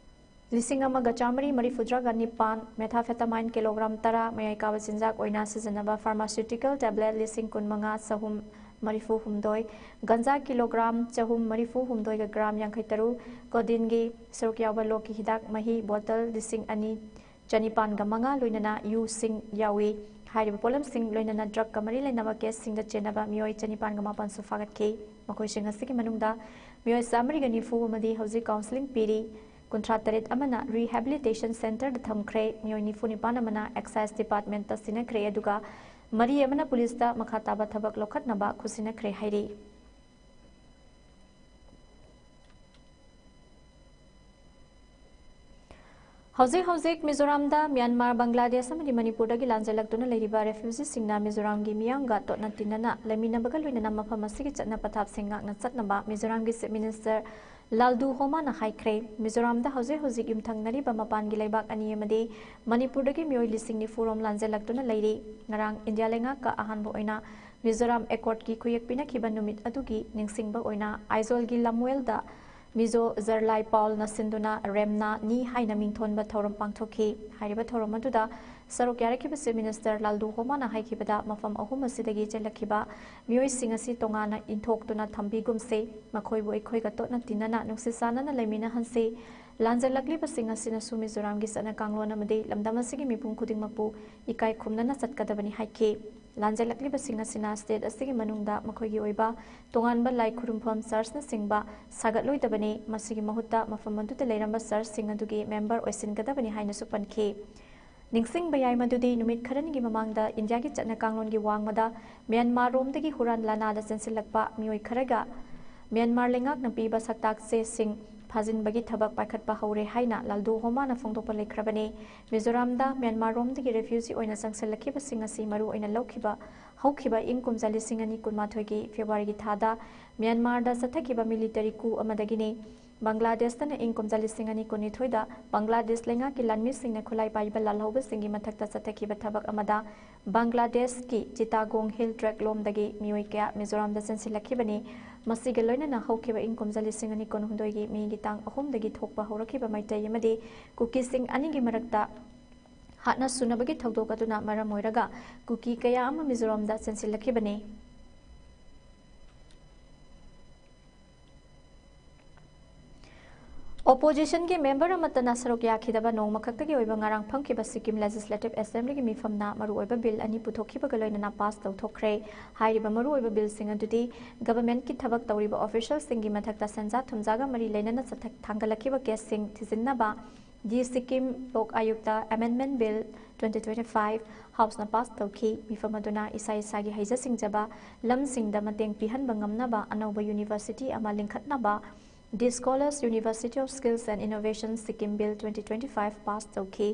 ꯂꯤꯁꯤꯡ ꯑꯃꯒ ꯆꯥꯃꯔꯤ ꯃꯔꯤꯐꯨꯇꯔꯥꯒ ꯅꯤꯄꯥꯟ, methamphetamine kilogram ꯇꯔꯥ, ꯃꯌꯥꯏ ꯀꯥꯕ ꯆꯤꯟꯖꯥꯛ ꯑꯣꯏꯅ ꯁꯤꯖꯤꯟꯅꯕ pharmaceutical tablet ꯂꯤꯁꯤꯡ ꯀꯨꯟꯃꯉꯥ ꯆꯍꯨꯝ ꯃꯔꯤꯐꯨ ꯍꯨꯝꯗꯣꯏ, ꯒꯟꯖꯥ kilogram ꯆꯍꯨꯝ ꯃꯔꯤꯐꯨ ꯍꯨꯝꯗꯣꯏꯒ gram ꯌꯥꯡꯈꯩ ꯇꯔꯨꯛ, codeine ꯒꯤ ꯁꯔꯨꯛ ꯌꯥꯎꯕ ꯂꯣꯛꯀꯤ ꯍꯤꯗꯥꯛ ꯃꯍꯤ bottle ꯂꯤꯁꯤꯡ ꯑꯅꯤ ꯆꯅꯤꯄꯥꯟꯒ ꯃꯉꯥ, ꯂꯣꯏꯅꯅ ꯌꯨꯁꯤꯡ ꯌꯥꯎꯏ꯫ ꯍꯥꯏꯔꯤꯕ ꯄꯣꯠꯂꯝꯁꯤꯡ, ꯂꯣꯏꯅꯅ drug ꯀ ꯃꯔꯤ ꯂꯩꯅꯕ case ꯁꯤꯡꯗ ꯆꯦꯟꯅꯕ ꯃꯤꯑꯣꯏ ꯆꯅꯤꯄꯥꯟꯒ ꯃꯥꯄꯟꯁꯨ ꯐꯥꯒꯠꯈꯤ꯫ ꯃꯈꯣꯏꯁꯤꯡ ꯑꯁꯤꯒꯤ ꯃꯅꯨꯡꯗ ꯃꯤꯑꯣꯏ ꯆꯥꯃꯔꯤꯒ ꯅꯤꯐꯨ ꯑꯃꯗꯤ ꯍꯧꯖꯤꯛ counselling ꯄꯤꯔꯤ꯫ ꯀꯨꯟꯊ꯭ꯔꯥ ꯇꯔꯦꯠ ꯑꯃꯅ rehabilitation centre ꯗ ꯊꯝꯈ꯭ꯔꯦ, ꯃꯤꯑꯣꯏ ꯅꯤꯐꯨ ꯅꯤꯄꯥꯟ ꯑꯃꯅ excise department ꯇ ꯁꯤꯟꯅꯈ꯭ꯔꯦ, ꯑꯗꯨꯒ ꯃꯔꯤ ꯑꯃꯅ ꯄꯨꯂꯤꯁꯇ ꯃꯈꯥ ꯇꯥꯕ ꯊꯕꯛ ꯂꯧꯈꯠꯅꯕ ꯈꯨꯠꯁꯤꯟꯅꯈ꯭ꯔꯦ ꯍꯥꯏꯔꯤ꯫ ꯍꯧꯖꯤꯛ ꯍꯧꯖꯤꯛ ꯃꯤꯖꯣꯔꯥꯝꯗ ꯃ꯭ꯌꯥꯟꯃꯥꯔ, ꯕꯪꯒ꯭ꯂꯥꯗꯦꯁ ꯑꯃꯗꯤ ꯃꯅꯤꯄꯨꯔꯗꯒꯤ ꯂꯥꯟꯖꯦꯜꯂꯛꯇꯨꯅ ꯂꯩꯔꯤꯕ refugee ꯁꯤꯡꯅ ꯃꯤꯖꯣꯔꯥꯝꯒꯤ ꯃꯤꯌꯥꯝꯒ ꯇꯣꯠꯅ ꯇꯤꯟꯅꯅ ꯂꯩꯃꯤꯟꯅꯕꯒ ꯂꯣꯏꯅꯅ ꯃꯐꯝ ꯑꯁꯤꯒꯤ ꯆꯠꯅ ꯄꯊꯥꯞꯁꯤꯡ ꯉꯥꯛꯅ ꯆꯠꯅꯕ ꯃꯤꯖꯣꯔꯥꯝꯒꯤ Chief Minister ꯂꯥꯜꯗꯨ ꯍꯣꯃꯥꯅ ꯍꯥꯏꯈ꯭ꯔꯦ꯫ ꯃꯤꯖꯣꯔꯥꯝꯗ ꯍꯧꯖꯤꯛ ꯍꯧꯖꯤꯛ ꯌꯨꯝꯊꯪꯅꯔꯤꯕ ꯃꯄꯥꯟꯒꯤ ꯂꯩꯕꯥꯛ ꯑꯅꯤ ꯑꯃꯗꯤ ꯃꯅꯤꯄꯨꯔꯗꯒꯤ ꯃꯤꯑꯣꯏ ꯂꯤꯁꯤꯡ ꯅꯤꯐꯨ ꯔꯣꯝ ꯂꯥꯟꯖꯦꯜꯂꯛꯇꯨꯅ ꯂꯩꯔꯤ꯫ ꯉꯔꯥꯡ ꯏꯟꯗꯤꯌꯥ ꯂꯩꯉꯥꯛꯀ ꯑꯍꯥꯟꯕ ꯑꯣꯏꯅ ꯃꯤꯖꯣꯔꯥꯝ accord ꯀꯤ ꯈꯨꯌꯦꯛ ꯄꯤꯅꯈꯤꯕ ꯅꯨꯃꯤꯠ ꯑꯗꯨꯒꯤ ꯅꯤꯡꯁꯤꯡꯕ ꯑꯣꯏꯅ ꯑꯥꯏꯖꯣꯜꯒꯤ ꯂꯝꯋꯦꯜꯗ ꯃꯤꯖꯣ ꯖꯔꯂꯥꯏ ꯄꯥꯎꯜꯅ ꯁꯤꯟꯗꯨꯅ ꯔꯦꯝꯅꯥ ꯅꯤ ꯍꯥꯏꯅ ꯃꯤꯡꯊꯣꯟꯕ ꯊꯧꯔꯝ ꯄꯥꯡꯊꯣꯛꯈꯤ꯫ ꯍꯥꯏꯔꯤꯕ ꯊꯧꯔꯝ ꯑꯗꯨꯗ ꯁꯔꯨꯛ ꯌꯥꯔꯛꯈꯤꯕ Chief Minister ꯂꯥꯜꯗꯨ ꯍꯣꯃꯥꯅ ꯍꯥꯏꯈꯤꯕꯗ, ꯃꯐꯝ ꯑꯍꯨꯝ ꯑꯁꯤꯗꯒꯤ ꯆꯦꯜꯂꯛꯈꯤꯕ ꯃꯤꯑꯣꯏꯁꯤꯡ ꯑꯁꯤ ꯇꯣꯉꯥꯟꯅ ꯏꯟꯊꯣꯛꯇꯨꯅ ꯊꯝꯕꯤꯒꯨꯝꯁꯤ, ꯃꯈꯣꯏꯕꯨ ꯑꯩꯈꯣꯏꯒ ꯇꯣꯠꯅ ꯇꯤꯟꯅꯅ ꯅꯨꯡꯁꯤ ꯆꯥꯟꯅꯅ ꯂꯩꯃꯤꯟꯅꯍꯟꯁꯤ꯫ ꯂꯥꯟꯖꯦꯜꯂꯛꯂꯤꯕꯁꯤꯡ ꯑꯁꯤꯅꯁꯨ ꯃꯤꯖꯣꯔꯥꯝꯒꯤ ꯆꯠꯅ ꯀꯥꯡꯂꯣꯟ ꯑꯃꯗꯤ ꯂꯝꯗꯝ ꯑꯁꯤꯒꯤ ꯃꯤꯄꯨꯝ ꯈꯨꯗꯤꯡꯃꯛꯄꯨ ꯏꯀꯥꯏ ꯈꯨꯝꯅꯅ ꯆꯠꯀꯗꯕꯅꯤ ꯍꯥꯏꯈꯤ꯫ ꯂꯥꯟꯖꯦꯜꯂꯛꯂꯤꯕꯁꯤꯡ ꯑꯁꯤꯅ state ꯑꯁꯤꯒꯤ ꯃꯅꯨꯡꯗ ꯃꯈꯣꯏꯒꯤ ꯑꯣꯏꯕ ꯇꯣꯉꯥꯟꯕ ꯂꯥꯏ ꯈꯨꯔꯨꯝꯐꯝ church ꯅꯆꯤꯡꯕ ꯁꯥꯒꯠꯂꯣꯏꯗꯕꯅꯤ, ꯃꯁꯤꯒꯤ ꯃꯍꯨꯠꯇ ꯃꯐꯝ ꯑꯗꯨꯗ ꯂꯩꯔꯝꯕ church ꯁꯤꯡ ꯑꯗꯨꯒꯤ member ꯑꯣꯏꯁꯤꯟꯒꯗꯕꯅꯤ ꯍꯥꯏꯅꯁꯨ ꯄꯟꯈꯤ꯫ ꯅꯤꯡꯁꯤꯡꯕ ꯌꯥꯏ ꯃꯗꯨꯗꯤ ꯅꯨꯃꯤꯠ ꯈꯔꯅꯤꯒꯤ ꯃꯃꯥꯡꯗ ꯏꯟꯗꯤꯌꯥꯒꯤ ꯆꯠꯅ ꯀꯥꯡꯂꯣꯟꯒꯤ ꯋꯥꯡꯃꯗ ꯃ꯭ꯌꯥꯟꯃꯥꯔ ꯔꯣꯝꯗꯒꯤ ꯍꯨꯔꯥꯟ ꯂꯥꯟꯅꯥꯗ ꯆꯦꯟꯁꯤꯜꯂꯛꯄ ꯃꯤꯑꯣꯏ ꯈꯔꯒ ꯃ꯭ꯌꯥꯟꯃꯥꯔ ꯂꯩꯉꯥꯛꯅ ꯄꯤꯕ ꯁꯛꯇꯥꯛ ꯆꯦꯁꯤꯡ ꯐꯥꯖꯤꯟꯕꯒꯤ ꯊꯕꯛ ꯄꯥꯏꯈꯠꯄ ꯍꯧꯔꯦ ꯍꯥꯏꯅ ꯂꯥꯜꯗꯨ ꯍꯣꯃꯥꯅ ꯐꯣꯡꯗꯣꯛꯄ ꯂꯩꯈ꯭ꯔꯕꯅꯤ꯫ ꯃꯤꯖꯣꯔꯥꯝꯗ ꯃ꯭ꯌꯥꯟꯃꯥꯔ ꯔꯣꯝꯗꯒꯤ refugee ꯑꯣꯏꯅ ꯆꯪꯁꯤꯜꯂꯛꯈꯤꯕꯁꯤꯡ ꯑꯁꯤ ꯃꯔꯨ ꯑꯣꯏꯅ ꯂꯧꯈꯤꯕ ꯍꯧꯈꯤꯕ ꯏꯪ ꯀꯨꯝꯖꯥ ꯂꯤꯁꯤꯡ ꯑꯅꯤ ꯀꯨꯟꯃꯥꯊꯣꯏꯒꯤ February ꯒꯤ ꯊꯥꯗ ꯃ꯭ꯌꯥꯟꯃꯥꯔꯗ ꯆꯠꯊꯈꯤꯕ military coup ꯑꯃꯗꯒꯤꯅꯤ꯫ ꯕꯪꯒ꯭ꯂꯥꯗꯦꯁꯇꯅ ꯏꯪ ꯀꯨꯝꯖꯥ ꯂꯤꯁꯤꯡ ꯑꯅꯤ ꯀꯨꯟꯅꯤꯊꯣꯏꯗ ꯕꯪꯒ꯭ꯂꯥꯗꯦꯁ ꯂꯩꯉꯥꯛꯀꯤ ꯂꯥꯟꯃꯤꯁꯤꯡꯅ ꯈꯨꯠꯂꯥꯏ ꯄꯥꯏꯕ ꯂꯥꯜꯍꯧꯕꯁꯤꯡꯒꯤ ꯃꯊꯛꯇ ꯆꯠꯊꯈꯤꯕ ꯊꯕꯛ ꯑꯃꯗ ꯕꯪꯒ꯭ꯂꯥꯗꯦꯁꯀꯤ ꯆꯤꯇꯥꯒꯣꯡ hill tract ꯂꯣꯝꯗꯒꯤ ꯃꯤꯑꯣꯏ ꯀꯌꯥ ꯃꯤꯖꯣꯔꯥꯝꯗ ꯆꯦꯟꯁꯤꯜꯂꯛꯈꯤꯕꯅꯤ꯫ ꯃꯁꯤꯒ ꯂꯣꯏꯅꯅ ꯍꯧꯈꯤꯕ ꯏꯪ ꯀꯨꯝꯖꯥ ꯂꯤꯁꯤꯡ ꯑꯅꯤ ꯀꯨꯟꯍꯨꯝꯗꯣꯏꯒꯤ ꯃꯦꯒꯤ ꯇꯥꯡ ꯑꯍꯨꯝꯗꯒꯤ ꯊꯣꯛꯄ ꯍꯧꯔꯛꯈꯤꯕ ꯃꯩꯇꯩ ꯑꯃꯗꯤ ꯀꯨꯀꯤꯁꯤꯡ ꯑꯅꯤꯒꯤ ꯃꯔꯛꯇ ꯍꯥꯠꯅ ꯁꯨꯅꯕꯒꯤ ꯊꯧꯗꯣꯛ ꯑꯗꯨꯅ ꯃꯔꯝ ꯑꯣꯏꯔꯒ ꯀꯨꯀꯤ ꯀꯌꯥ ꯑꯃ ꯃꯤꯖꯣꯔꯥꯝꯗ ꯆꯦꯟꯁꯤꯜꯂꯛꯈꯤꯕꯅꯤ꯫ ꯑꯣꯄꯣꯖꯤꯁꯟꯒꯤ ꯃꯦꯝꯕꯔ ꯑꯃꯠꯇꯅ ꯁꯔꯨꯛ ꯌꯥꯈꯤꯗꯕ ꯅꯣꯡꯃꯈꯛꯇꯒꯤ ꯑꯣꯏꯕ ꯉꯔꯥꯡ ꯐꯝꯈꯤꯕ ꯁꯤꯛꯀꯤꯝ ꯂꯦꯖꯤꯁꯂꯦꯇꯤꯚ ꯑꯦꯁꯦꯝꯕ꯭ꯂꯤꯒꯤ ꯃꯤꯐꯝꯅ ꯃꯔꯨꯑꯣꯏꯕ ꯕꯤꯜ ꯑꯅꯤ ꯄꯨꯊꯣꯛꯈꯤꯕꯒ ꯂꯣꯏꯅꯅ ꯄꯥꯁ ꯇꯧꯊꯣꯛꯈ꯭ꯔꯦ꯫ ꯍꯥꯏꯔꯤꯕ ꯃꯔꯨꯑꯣꯏꯕ ꯕꯤꯜꯁꯤꯡ ꯑꯗꯨꯗꯤ ꯒꯚꯔꯟꯃꯦꯟꯠꯀꯤ ꯊꯕꯛ ꯇꯧꯔꯤꯕ ꯑꯣꯐꯤꯁꯤꯌꯦꯜꯁꯤꯡꯒꯤ ꯃꯊꯛꯇ ꯁꯦꯟꯖꯥ ꯊꯨꯝꯖꯥꯒ ꯃꯔꯤ ꯂꯩꯅꯅ ꯆꯠꯊ-, ꯊꯥꯡꯒꯠꯂꯛꯈꯤꯕ ꯀꯦꯁꯁꯤꯡ ꯊꯤꯖꯤꯟꯅꯕ, ꯗꯤ Sikkim Lok Ayukta amendment bill twenty twenty five ꯍꯥꯎꯁꯅ ꯄꯥꯁ ꯇꯧꯈꯤ꯫ ꯃꯤꯐꯝ ꯑꯗꯨꯅ ꯏꯁꯥ ꯏꯁꯥꯒꯤ ꯍꯩꯖ ꯁꯤꯡꯖꯕ ꯂꯝꯁꯤꯡꯗ ꯃꯇꯦꯡ ꯄꯤꯍꯟꯕ ꯉꯝꯅꯕ ꯑꯅꯧꯕ ꯌꯨꯅꯤꯚꯔꯁꯤꯇꯤ ꯑꯃ ꯂꯤꯡꯈꯠꯅꯕ, the scholars university of skills and innovation Sikkim bill twenty twenty five pass ꯇꯧꯈꯤ꯫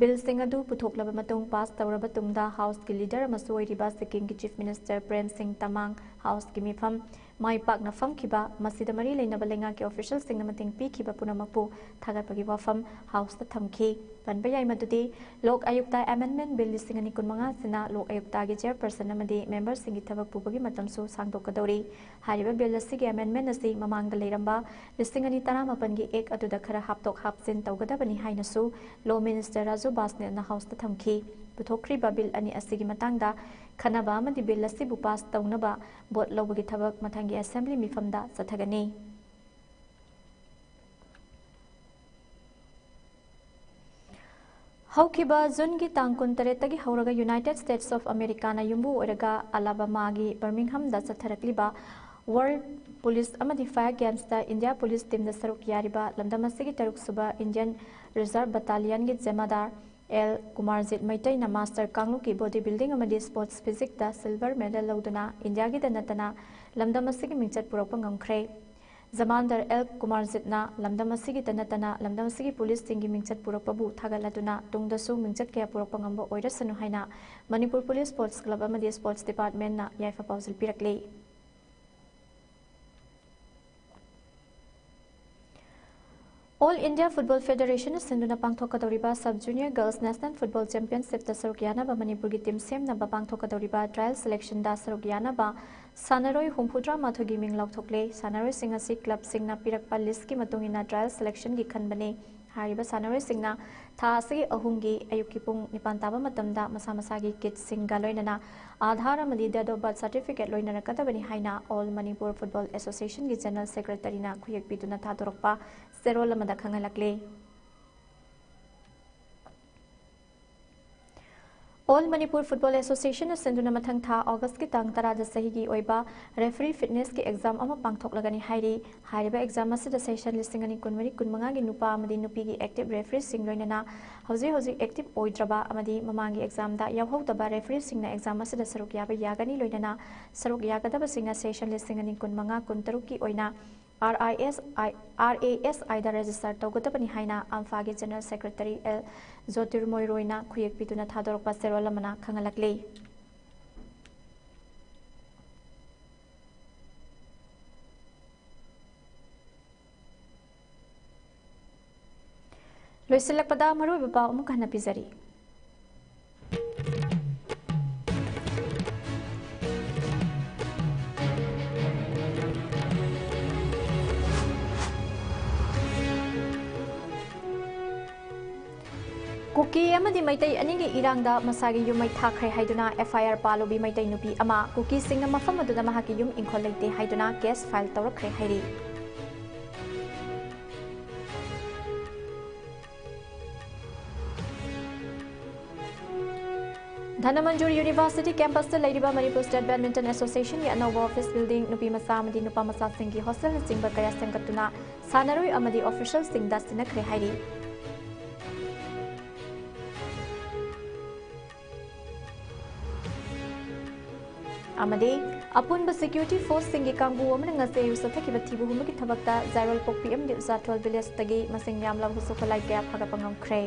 ꯕꯤꯜꯁꯤꯡ ꯑꯗꯨ ꯄꯨꯊꯣꯛꯂꯕ ꯃꯇꯨꯡ ꯄꯥꯁ ꯇꯧꯔꯕ ꯇꯨꯡꯗ ꯍꯥꯎꯁꯀꯤ ꯂꯤꯗꯔ ꯑꯃꯁꯨ ꯑꯣꯏꯔꯤꯕ ꯁꯤꯛꯀꯤꯝꯒꯤ ꯆꯤꯐ ꯃꯤꯅꯤꯁꯇꯔ ꯄ꯭ꯔꯦꯝ ꯁꯤꯡ ꯇꯃꯥꯡ ꯍꯥꯎꯁꯀꯤ ꯃꯤꯐꯝ ꯃꯥꯏ ꯄꯥꯛꯅ ꯐꯝꯈꯤꯕ, ꯃꯁꯤꯗ ꯃꯔꯤ ꯂꯩꯅꯕ ꯂꯩꯉꯥꯛꯀꯤ ꯑꯣꯐꯤꯁꯤꯌꯦꯜꯁꯤꯡꯅ ꯃꯇꯦꯡ ꯄꯤꯈꯤꯕ ꯄꯨꯝꯅꯃꯛꯄꯨ ꯊꯥꯒꯠꯄꯒꯤ ꯋꯥꯐꯝ ꯍꯥꯎꯁꯇ ꯊꯝꯈꯤ꯫ ꯄꯟꯕ ꯌꯥꯏ ꯃꯗꯨꯗꯤ ꯂꯣꯛ ꯑꯌꯨꯛꯇ ꯑꯦꯃꯦꯟꯗꯃꯦꯟꯠ ꯕꯤꯜ ꯂꯤꯁꯤꯡ ꯑꯅꯤ ꯀꯨꯟꯃꯉꯥ ꯑꯁꯤꯅ ꯂꯣꯛ ꯑꯌꯨꯛꯇꯒꯤ ꯆꯦꯌꯔꯄꯔꯁꯟ ꯑꯃꯗꯤ ꯃꯦꯝꯕꯔꯁꯤꯡꯒꯤ ꯊꯕꯛ ꯄꯨꯕꯒꯤ ꯃꯇꯝꯁꯨ ꯁꯥꯡꯗꯣꯛꯀꯗꯧꯔꯤ꯫ ꯍꯥꯏꯔꯤꯕ ꯕꯤꯜ ꯑꯁꯤꯒꯤ ꯑꯦꯃꯦꯟꯗꯃꯦꯟꯠ ꯑꯁꯤ ꯃꯃꯥꯡꯗ ꯂꯩꯔꯝꯕ ꯂꯤꯁꯤꯡ ꯑꯅꯤ ꯇꯔꯥꯃꯥꯄꯟꯒꯤ ꯑꯦꯛ ꯑꯗꯨꯗ ꯈꯔ ꯍꯥꯞꯇꯣꯛ ꯍꯥꯞꯆꯤꯟ ꯇꯧꯒꯗꯕꯅꯤ ꯍꯥꯏꯅꯁꯨ ꯂꯣ ꯃꯤꯅꯤꯁꯇꯔ ꯔꯥꯖꯨ ꯕꯥꯁꯅꯦꯠꯅ ꯍꯥꯎꯁꯇ ꯊꯝꯈꯤ꯫ ꯄꯨꯊꯣꯛꯈ꯭ꯔꯤꯕ ꯕꯤꯜ ꯑꯅꯤ ꯑꯁꯤꯒꯤ ꯃꯇꯥꯡꯗ ꯈꯟꯅꯕ ꯑꯃꯗꯤ ꯕꯤꯜ ꯑꯁꯤꯕꯨ ꯄꯥꯁ ꯇꯧꯅꯕ ꯚꯣꯠ ꯂꯧꯕꯒꯤ ꯊꯕꯛ ꯃꯊꯪꯒꯤ ꯑꯦꯁꯦꯝꯕ꯭ꯂꯤ ꯃꯤꯐꯝꯗ ꯆꯠꯊꯒꯅꯤ꯫ ꯍꯧꯈꯤꯕ ꯖꯨꯟꯒꯤ ꯇꯥꯡ ꯀꯨꯟꯇꯔꯦꯠꯇꯒꯤ ꯍꯧꯔꯒ ꯌꯨꯅꯥꯏꯇꯦꯗ ꯁ꯭ꯇꯦꯠꯁ ꯑꯣꯐ ꯑꯃꯦꯔꯤꯀꯥꯅ ꯌꯨꯝꯕꯨ ꯑꯣꯏꯔꯒ ꯑꯂꯥꯕꯥꯃꯥꯒꯤ ꯕꯔꯃꯤꯡꯍꯝꯗ ꯆꯠꯊꯔꯛꯂꯤꯕ ꯋꯥꯔꯜꯗ ꯄꯨꯂꯤꯁ ꯑꯃꯗꯤ ꯐꯥꯌꯔ ꯒꯦꯝꯁꯇ ꯏꯟꯗꯤꯌꯥ ꯄꯨꯂꯤꯁ ꯇꯤꯝꯗ ꯁꯔꯨꯛ ꯌꯥꯔꯤꯕ ꯂꯝꯗꯝ ꯑꯁꯤꯒꯤ ꯇꯔꯨꯛꯁꯨꯕ Indian reserve ꯕꯠꯇꯥꯂꯤꯌꯟꯒꯤ ꯖꯃꯥꯗꯥꯔ L Kumarjit ꯃꯩꯇꯩꯅ master ꯀꯥꯡꯂꯨꯞꯀꯤ ꯕꯣꯗꯤ ꯕꯤꯜꯗꯤꯡ ꯑꯃꯗꯤ ꯁ꯭ꯄꯣꯔꯠꯁ ꯐꯤꯖꯤꯛꯇ ꯁꯤꯜꯚꯔ ꯃꯦꯗꯜ ꯂꯧꯗꯨꯅ ꯏꯟꯗꯤꯌꯥꯒꯤꯗ ꯅꯠꯇꯅ ꯂꯝꯗꯝ ꯑꯁꯤꯒꯤ ꯃꯤꯡꯆꯠ ꯄꯨꯔꯛꯄ ꯉꯝꯈ꯭ꯔꯦ꯫ ꯖꯃꯥꯟꯗꯔ ꯑꯦꯜ ꯀꯨꯃꯥꯔꯖꯤꯠꯅ ꯂꯝꯗꯝ ꯑꯁꯤꯒꯤꯇ ꯅꯠꯇꯅ ꯂꯝꯗꯝ ꯑꯁꯤꯒꯤ ꯄꯨꯂꯤꯁꯁꯤꯡꯒꯤ ꯃꯤꯡꯆꯠ ꯄꯨꯔꯛꯄꯕꯨ ꯊꯥꯒꯠꯂꯗꯨꯅ ꯇꯨꯡꯗꯁꯨ ꯃꯤꯡꯆꯠ ꯀꯌꯥ ꯄꯨꯔꯛꯄ ꯉꯝꯕ ꯑꯣꯏꯔꯁꯅꯨ ꯍꯥꯏꯅ ꯃꯅꯤꯄꯨꯔ ꯄꯨꯂꯤꯁ ꯁ꯭ꯄꯣꯔꯠꯁ ꯀ꯭ꯂꯕ ꯑꯃꯗꯤ ꯁ꯭ꯄꯣꯔꯠꯁ ꯗꯤꯄꯥꯔꯠꯃꯦꯟꯠꯅ ꯌꯥꯏꯐ ꯄꯥꯎꯖꯦꯜ ꯄꯤꯔꯛꯂꯤ꯫ All India Football Federation ꯅ ꯁꯤꯟꯗꯨꯅ ꯄꯥꯡꯊꯣꯛꯀꯗꯧꯔꯤꯕ Sub Junior Girls National Football Championship ꯇ ꯁꯔꯨꯛ ꯌꯥꯅꯕ ꯃꯅꯤꯄꯨꯔꯒꯤ team ꯁꯦꯝꯅꯕ ꯄꯥꯡꯊꯣꯛꯀꯗꯧꯔꯤꯕ trial selection ꯗ ꯁꯔꯨꯛ ꯌꯥꯅꯕ ꯁꯥꯟꯅꯔꯣꯏ ꯍꯨꯝꯐꯨꯇꯔꯥ ꯃꯥꯊꯣꯏꯒꯤ ꯃꯤꯡ ꯂꯥꯎꯊꯣꯛꯂꯦ꯫ ꯁꯥꯟꯅꯔꯣꯏꯁꯤꯡ ꯑꯁꯤ club ꯁꯤꯡꯅ ꯄꯤꯔꯛꯄ list ꯀꯤ ꯃꯇꯨꯡ ꯏꯟꯅ trial selection ꯒꯤ ꯈꯟꯕꯅꯤ꯫ ꯍꯥꯏꯔꯤꯕ ꯁꯥꯟꯅꯔꯣꯏꯁꯤꯡꯅ ꯊꯥ ꯑꯁꯤꯒꯤ ꯑꯍꯨꯝꯒꯤ ꯑꯌꯨꯛꯀꯤ ꯄꯨꯡ ꯅꯤꯄꯥꯟ ꯇꯥꯕ ꯃꯇꯝꯗ ꯃꯁꯥ ꯃꯁꯥꯒꯤ kit ꯁꯤꯡꯒ ꯂꯣꯏꯅꯅ Aadhaar ꯑꯃꯗꯤ date of birth certificate ꯂꯣꯏꯅꯔꯛꯀꯗꯕꯅꯤ ꯍꯥꯏꯅ All Manipur Football Association ꯒꯤ General Secretary ꯅ ꯈꯨꯌꯦꯛ ꯄꯤꯗꯨꯅ ꯊꯥꯗꯣꯔꯛꯄ ꯆꯦꯔꯣꯜ ꯑꯃꯗ ꯈꯪꯍꯜꯂꯛꯂꯤ꯫ All Manipur Football Association ꯅ ꯁꯤꯟꯗꯨꯅ ꯃꯊꯪ ꯊꯥ August ꯀꯤ ꯇꯥꯡ ꯇꯔꯥꯗ ꯆꯍꯤꯒꯤ ꯑꯣꯏꯕ referee fitness ꯀꯤ exam ꯑꯃ ꯄꯥꯡꯊꯣꯛꯂꯒꯅꯤ ꯍꯥꯏꯔꯤ꯫ ꯍꯥꯏꯔꯤꯕ exam ꯑꯁꯤꯗ session ꯂꯤꯁꯤꯡ ꯑꯅꯤ ꯀꯨꯟꯃꯔꯤ ꯀꯨꯟꯃꯉꯥꯒꯤ ꯅꯨꯄꯥ ꯑꯃꯗꯤ ꯅꯨꯄꯤꯒꯤ active referee ꯁꯤꯡ ꯂꯣꯏꯅꯅ ꯍꯧꯖꯤꯛ ꯍꯧꯖꯤꯛ active ꯑꯣꯏꯗ꯭ꯔꯕ ꯑꯃꯗꯤ ꯃꯃꯥꯡꯒꯤ exam ꯗ ꯌꯥꯎꯍꯧꯗꯕ referee ꯁꯤꯡꯅ exam ꯑꯁꯤꯗ ꯁꯔꯨꯛ ꯌꯥꯕ ꯌꯥꯒꯅꯤ꯫ ꯂꯣꯏꯅꯅ ꯁꯔꯨꯛ ꯌꯥꯒꯗꯕꯁꯤꯡꯅ session ꯂꯤꯁꯤꯡ ꯑꯅꯤ ꯀꯨꯟꯃꯉꯥ ꯀꯨꯟꯇꯔꯨꯛꯀꯤ ꯑꯣꯏꯅ R I S I, R A S I the register ꯇꯧꯒꯗꯕꯅꯤ ꯍꯥꯏꯅ ꯑꯝꯐꯥꯒꯤ General Secretary ꯑꯦꯜ ꯖꯣꯇꯤꯔꯃꯣꯏ ꯔꯣꯏꯅ ꯈꯨꯌꯦꯛ ꯄꯤꯗꯨꯅ ꯊꯥꯗꯣꯔꯛꯄ ꯆꯦꯔꯣꯜ ꯑꯃꯅ ꯈꯪꯍꯜꯂꯛꯂꯤ꯫ ꯂꯣꯏꯁꯤꯜꯂꯛꯄꯗ ꯃꯔꯨꯑꯣꯏꯕ ꯄꯥꯎ ꯑꯃꯨꯛ ꯍꯟꯅ ꯄꯤꯖꯔꯤ꯫ ꯀꯨꯀꯤ ꯑꯃꯗꯤ ꯃꯩꯇꯩ ꯑꯅꯤꯒꯤ ꯏꯔꯥꯡꯗ ꯃꯁꯥꯒꯤ ꯌꯨꯝ ꯃꯩ ꯊꯥꯈ꯭ꯔꯦ ꯍꯥꯏꯗꯨꯅ F I R ꯄꯥꯜꯂꯨꯕꯤ ꯃꯩꯇꯩ ꯅꯨꯄꯤ ꯑꯃ ꯀꯨꯀꯤꯁꯤꯡꯅ ꯃꯐꯝ ꯑꯗꯨꯗ ꯃꯍꯥꯛꯀꯤ ꯌꯨꯝ ꯏꯪꯈꯣꯜ ꯂꯩꯇꯦ ꯍꯥꯏꯗꯨꯅ case file ꯇꯧꯔꯛꯈ꯭ꯔꯦ ꯍꯥꯏꯔꯤ꯫ ꯙꯅꯃꯟꯖꯨꯔ University campus ꯇ ꯂꯩꯔꯤꯕ Manipur State Badminton Association ꯒꯤ ꯑꯅꯧꯕ office building, ꯅꯨꯄꯤ ꯃꯆꯥ ꯑꯃꯗꯤ ꯅꯨꯄꯥ ꯃꯆꯥꯁꯤꯡꯒꯤ hostel ꯅꯆꯤꯡꯕ ꯀꯌꯥ ꯁꯦꯝꯒꯠꯇꯨꯅ ꯁꯥꯟꯅꯔꯣꯏ ꯑꯃꯗꯤ official ꯁꯤꯡꯗ ꯁꯤꯟꯅꯈ꯭ꯔꯦ ꯍꯥꯏꯔꯤ꯫ ꯑꯃꯗꯤ ꯑꯄꯨꯟꯕ security force ꯁꯤꯡꯒꯤ ꯀꯥꯡꯕꯨ ꯑꯃꯅ ꯉꯁꯤ ꯑꯌꯨꯛ ꯆꯠꯊꯈꯤꯕ ꯊꯤꯕ ꯍꯨꯝꯕꯒꯤ ꯊꯕꯛꯇ ꯖꯥꯏꯔꯣꯜ ꯄꯣꯛꯄꯤ ꯑꯃꯗꯤ ꯎꯆꯥꯊꯣꯜ village ꯇꯒꯤ ꯃꯁꯤꯡ ꯌꯥꯝꯂꯕ ꯈꯨꯠꯁꯨ ꯈꯨꯠꯂꯥꯏ ꯀꯌꯥ ꯐꯥꯒꯠꯄ ꯉꯝꯈ꯭ꯔꯦ꯫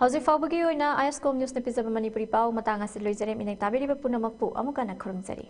ꯍꯧꯖꯤꯛ ꯐꯥꯎꯕꯒꯤ ꯑꯣꯏꯅ ꯑꯥꯏ ꯑꯦꯁ ꯀꯣꯝ ꯅ꯭ꯌꯨꯁꯅ ꯄꯤꯖꯕ ꯃꯅꯤꯄꯨꯔꯤ ꯄꯥꯎ ꯃꯇꯥꯡ ꯑꯁꯤ ꯂꯣꯏꯖꯔꯦ꯫ ꯃꯤꯅ ꯇꯥꯕꯤꯔꯤꯕ ꯄꯨꯝꯅꯃꯛꯄꯨ ꯑꯃꯨꯛ ꯍꯟꯅ ꯈꯨꯔꯨꯝꯖꯔꯤ꯫